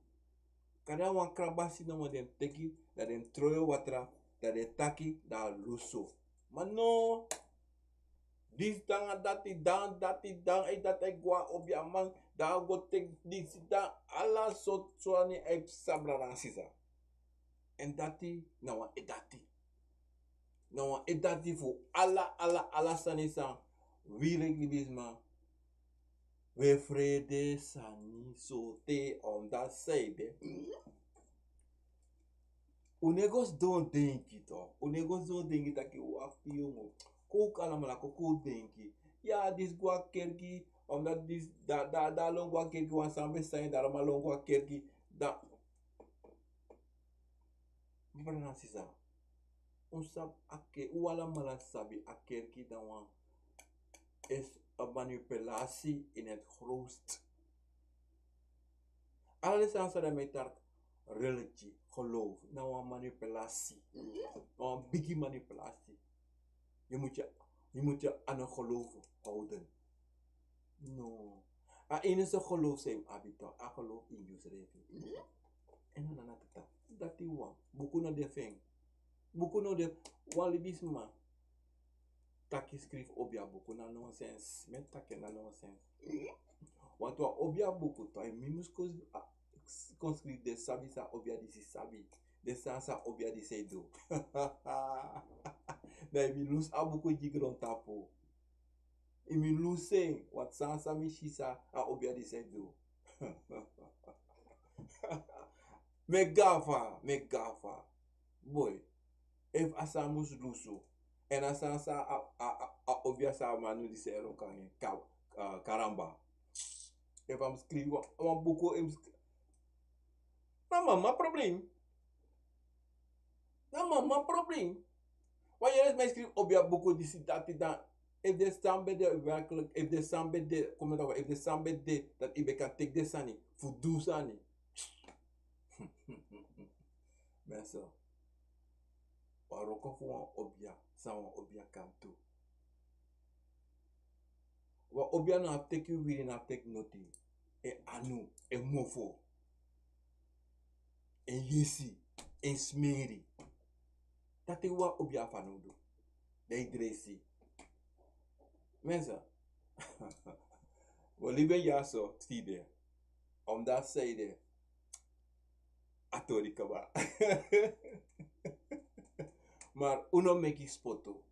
Kande a wan krabasi nomo den teki, dan den troyo watra, dan den taki, dan a lusu. Ma no. Disi dan, dati dan, dati dan, e dati e go a obiaman, dan a go teki disi dan, ala sortu sani e psa, brada nanga sisa. Èn dati na wan e dati. Na wan e dati fu ala, ala, ala sani san wi reiki libisma, wi e frede sani so te, omdat san ede. Un no e go sidon denki tok. Un no e go sidon denki taki, wakti yongu. Kon un alamala kon, kon un denki. Ya, disi go a kerki, omdat disi, da, da, da lon go a kerki, wan sani ben sani, daarom a lon go a kerki. Da, mi brada nanga sisa, un sabi a ke-, un alamala sabi a kerki dan wan is een manipulatie in het grootst. Ala den sani san den meter, religie, geloof, na wan manipulatie. Na wan bigi manipulatie. Je moet je, je moet je aan een geloof houden. No. A enige geloof san yu abi, a geloof in yusrefi. En na na tata. Dati wan. Buku no de fu en. Buku no de wan libisma. Taki skrifi obia buku na nonsens. Mi e taki na nonsens. Want wan obia buku, to, mi mus kon, a, kon skrifi den sabi san obia disi sabi. Den sani san obia disi e du. Dan yu mus lusu a buku gi grontapu. Yu mus lusu en, want san san mi si san a obia disi e du. Mi e gafa, mi e gafa. Boi, efu a sani mus lusu. Èn a sani san a, a, a, a obia san a man disi e wroko nanga en, ka, a, karamba. Efu a mus skrifi wan, wan buku, a mus skrifi. Na mama problem. Na mama problem. Wan yere mi e skrifi obia buku disi dati dan. Efu den sani ben de werkelijk, efu den sani ben de, kon mi taki, efu den sani ben de, dan yu ben kan teki den sani fu du sani. Mensen, wan wroko fu wan obia, san wan obia kan du. Wan obia no abi teki wiri, no abi teki noti. En anu, en mofo, en yesi, en smeri. Dati wan obia fanowdu. Dan yu dresi. Mensen, wi o libi en dyaso tide. Omdat zij de a tori kaba. Maar un no meki spotu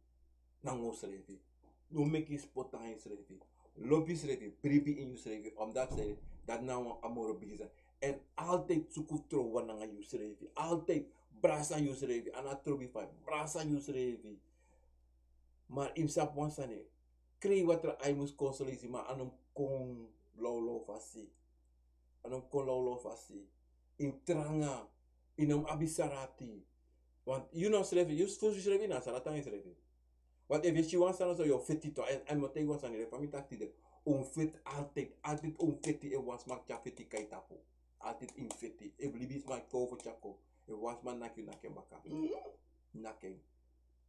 nanga unsrefi. No meki spotu nanga yusrefi. Lobi yusrefi, bribi in yusrefi. Omdat zij, dati na wan a moro bigi sani. En altijd suku trouwan nanga yusrefi. Altijd brasa yusrefi. A no trobi fa, brasa yusrefi. Maar yu mus sabi wan sani. Krei watra, a mus kon so leisi, ma a no mus kon lawlaw fasi. A no mus kon lawlaw fasi. Yu mus tranga. Yu no mus abi sari ati. Want yu no srefi, yu fu yusrefi na sari ati nanga yusrefi. Want efu yu si wan sani so, yu o feti tu. En, en mi o taigi wan sani, fa mi taki tide. Un feti altijd, altijd un feti, efu wan sma tyari feti kon na yu tapu. Altijd un feti. Efu libisma kon fu tyari kon. Efu wan sma naki yu, naki en baka. Naki en.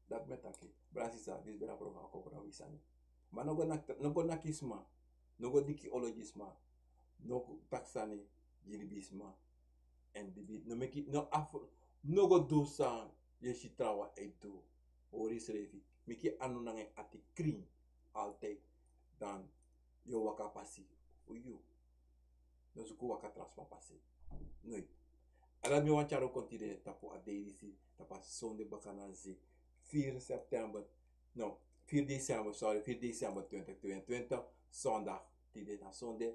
Dati mi e taki. Brada, sisa, disi ben na programa Kon Fu Na Wi Sani. Ma no go naki, no go naki sma. No go diki olo gi sma. No go taki sani gi libisma. En libi, no meki, no af, no go du san yu e si trawan e du. Hori yusrefi. Meki yu anu nanga yu ati krin. Altijd. Dan yu o waka pasi fu yu. No suku waka tra sma pasi. Noiti. A dati mi wani tyari un kon tide tapu a dei disi, tapu a sonde bakana disi, vier september, no, vier december, sorry, vier december twintig tweeëntwintig, zondag, tide na sonde.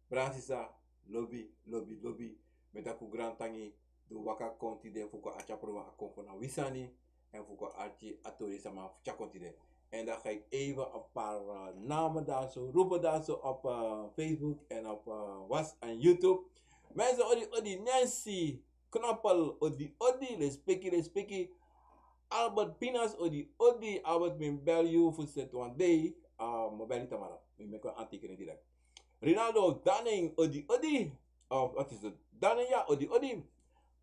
Brada, sisa, lobi, lobi, lobi. Mi e taki un grantangi, di un waka kon tide fu kon arki a programa Kon Fu Na Wi Sani. En fu kon arki a tori san mi tyari kon tide. En dan ga ik even een paar, eh, namen daar zo roepen daar zo op, eh, Facebook en op, eh, WhatsApp en YouTube. Mensen, odi, odi, Nancy Knappel, odi, odi, respeki, respeki. Albert Pinas, odi, odi, Albert, mi bel yu fu seti wan dei. Ah, mi bel yu tamara. Mi meki wan handtekening direct. Rinaldo Daning, odi, odi. Of wat is het? Daning, ya, odi, odi.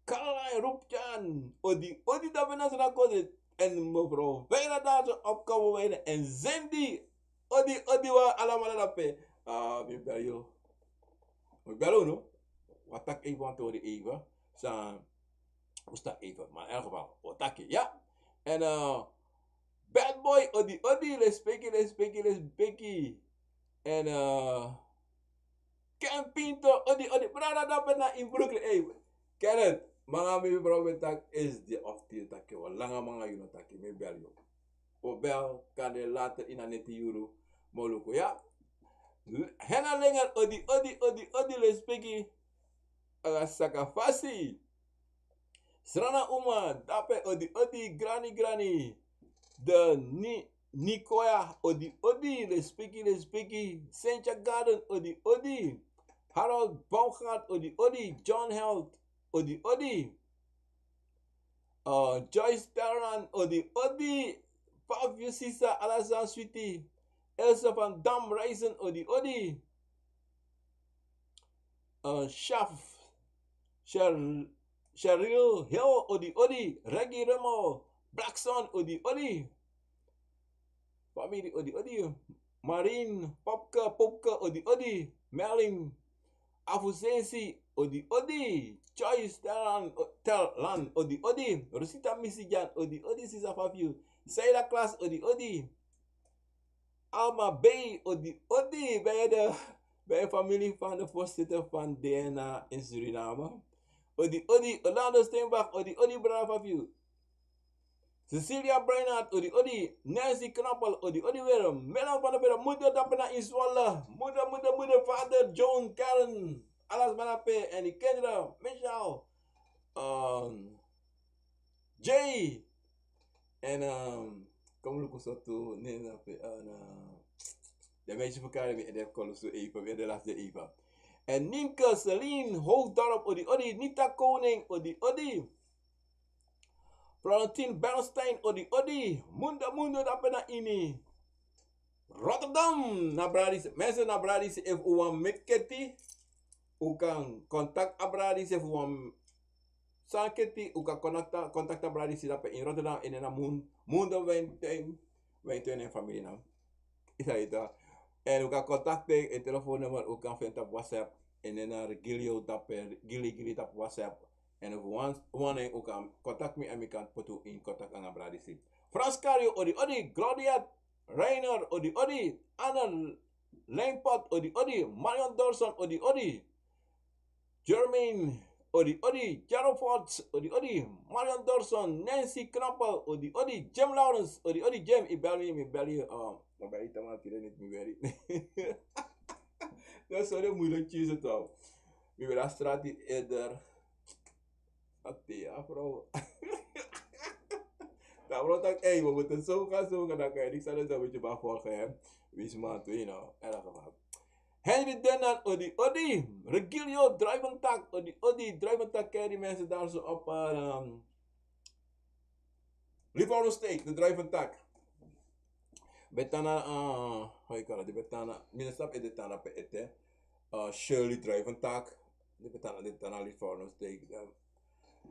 Caroline Rupjan, odi, odi, Davina Sanakoze. En mevrouw Veira daar zo op Cabo Verde. En Cindy, odi, odi, wan alamala dape. Ah, mi bel yu. Mi bel yu, no? Wat taki even, want tori even. San, un stop even. Maar in elk geval, wat taki, ja? En, eh, Bad Boy, odi, odi, respeki, respeki, respeki. En, eh, Ken Pinto, odi, odi, brada, dape na in Brooklyn. Hey, Kenneth, manga mi bro, mi taki is di of ti taki, wan langa manga yu no taki, mi bel yu. O bel, kan de later ini a neti yuru, mi o luku, ya. Hena Lenger, odi, odi, odi, odi, respeki. Ala saka fasi. Srana Uma, dape, odi, odi, grani, grani. De Ni-, Nikoya, odi, odi, respeki, respeki. Sentia Garden, odi, odi. Harold Baumgart, odi, odi. John Held, odi, odi. Uh, Joyce Terran, odi, odi. Pavius Sisa, Alazan Sweetie. Elsa van Dam Reisen, odi, odi. Uh, Shaf, Cheryl Hill, odi odi. Reggie Remo, Blackson, odi odi. Family, odi odi. Marine, Popke, Popke, odi odi. Merlin, Afusensi, odi odi. Joyce Telan, o-, Telan, odi odi. Rosita Misijan, odi odi, sisa Fafiu. Seila Klas, odi odi. Alma Bey, odi odi. Ben je de, ben je familie van de voorzitter van D N A in Suriname. Odi odi. Orlando Steenbach, odi odi, brada Fafiu. Cecilia Breinhart, odi odi. Nancy Knappel, odi odi. Weer Melan van de Beren, moeder dape na in Zwolle. Moeder, moeder, moeder, vader John, Karen, Alas Manape en die kinderen, Michel, ehm, Jay. En, ehm, kom luku so tu, nee, na pe, eh, na, de meisje verklaar mi en de kolosu even, weer de laatste even. En Nienke, Celine, Hoogdorp, odi odi. Nita Koning, odi odi. Florentine Bernstein, odi odi. Mundo, mundo, dape na ini Rotterdam, na brada disi. Mensen, na brada disi, efu un wani meki keti, un kan contact a brada disi. Efu un wani san keti, un kan contact, contact a brada disi dape in Rotterdam, en na Mun-, Mundo Wijntuin, Wijntuin en familie naam. Is dat het, toch? En un kan contact tegen in telefoonnummer, un kan vinden op WhatsApp. En dan na Regilio dape, Gili Gili dape WhatsApp. En efu un wani, un kan contact mi en mi kan put un in contact nanga brada disi. Frans Cario, odi odi. Claudia Reiner, odi odi. Anna Leinpot, odi odi. Marion Dorson, odi odi. Jermaine, odi odi. Jaro Fox, odi odi. Marion Dorson, Nancy Knappel, odi odi. Jim Lawrence, odi odi. Jim, i bel mi, mi bel yu, um, mi bel yu, tamati, mi bel yu. Dat is zo de moeilijk keuze, toch? Mi ben a strati eerder. Ati, ya, bro. Dan bro, tak, hey, we moeten zo gaan, zo gaan, dan kan je niks anders dan met je bak volgen, hè. Wees maar toe, you know. In elk geval. Henry Dennan, odi odi. Regilio Druiventak, odi odi. Druiventak, ken je die mensen daar zo op, eh, ehm, Livorno State, de Druiventak. Betana, eh, hoe je kan die Betana, minister op de Tana pe ete. Eh, Shirley Druiventak. Die Betana, die Tana Livorno State. Eh,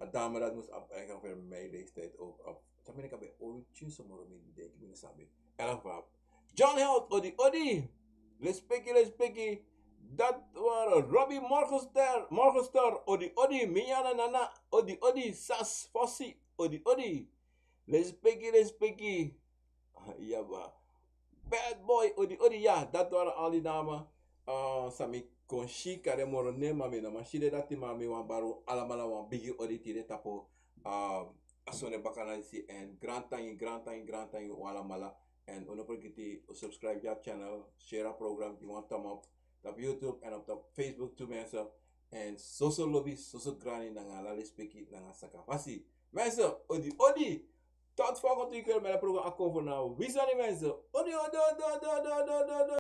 a dame dat moest op, eigenlijk voor mijn leeftijd ook op. Dat ben ik al bij Oluchin Somoro, mi denk, mi sabi. Elk geval. John Held, odi odi. Lespeki, lespeki. Dat waren Robbie Morgenster, Morgenster, odi odi. Miana Nana, odi odi. Sas Fossi, odi odi. Lespeki, lespeki. Ya, ba. Bad Boy, odi odi. Ya, dat waren al die namen. Eh, san mi kon si, kari moro nen, ma mi no man si den dati, ma mi wani bari un alamala wan bigi odi tide tapu, eh, a sonde bakana disi. En grantangi, grantangi, grantangi un alamala. En un no fergiti un subscribe gi a channel, share a program, gi wan thumb up tapu YouTube en op tapu Facebook tu, mensen. En soso lobi, soso grani nanga ala lespeki nanga sakafasi. Mensen, odi odi. Tot volgende week weer met een program Akovo na Wisani, mensen. Odi odi odi odi.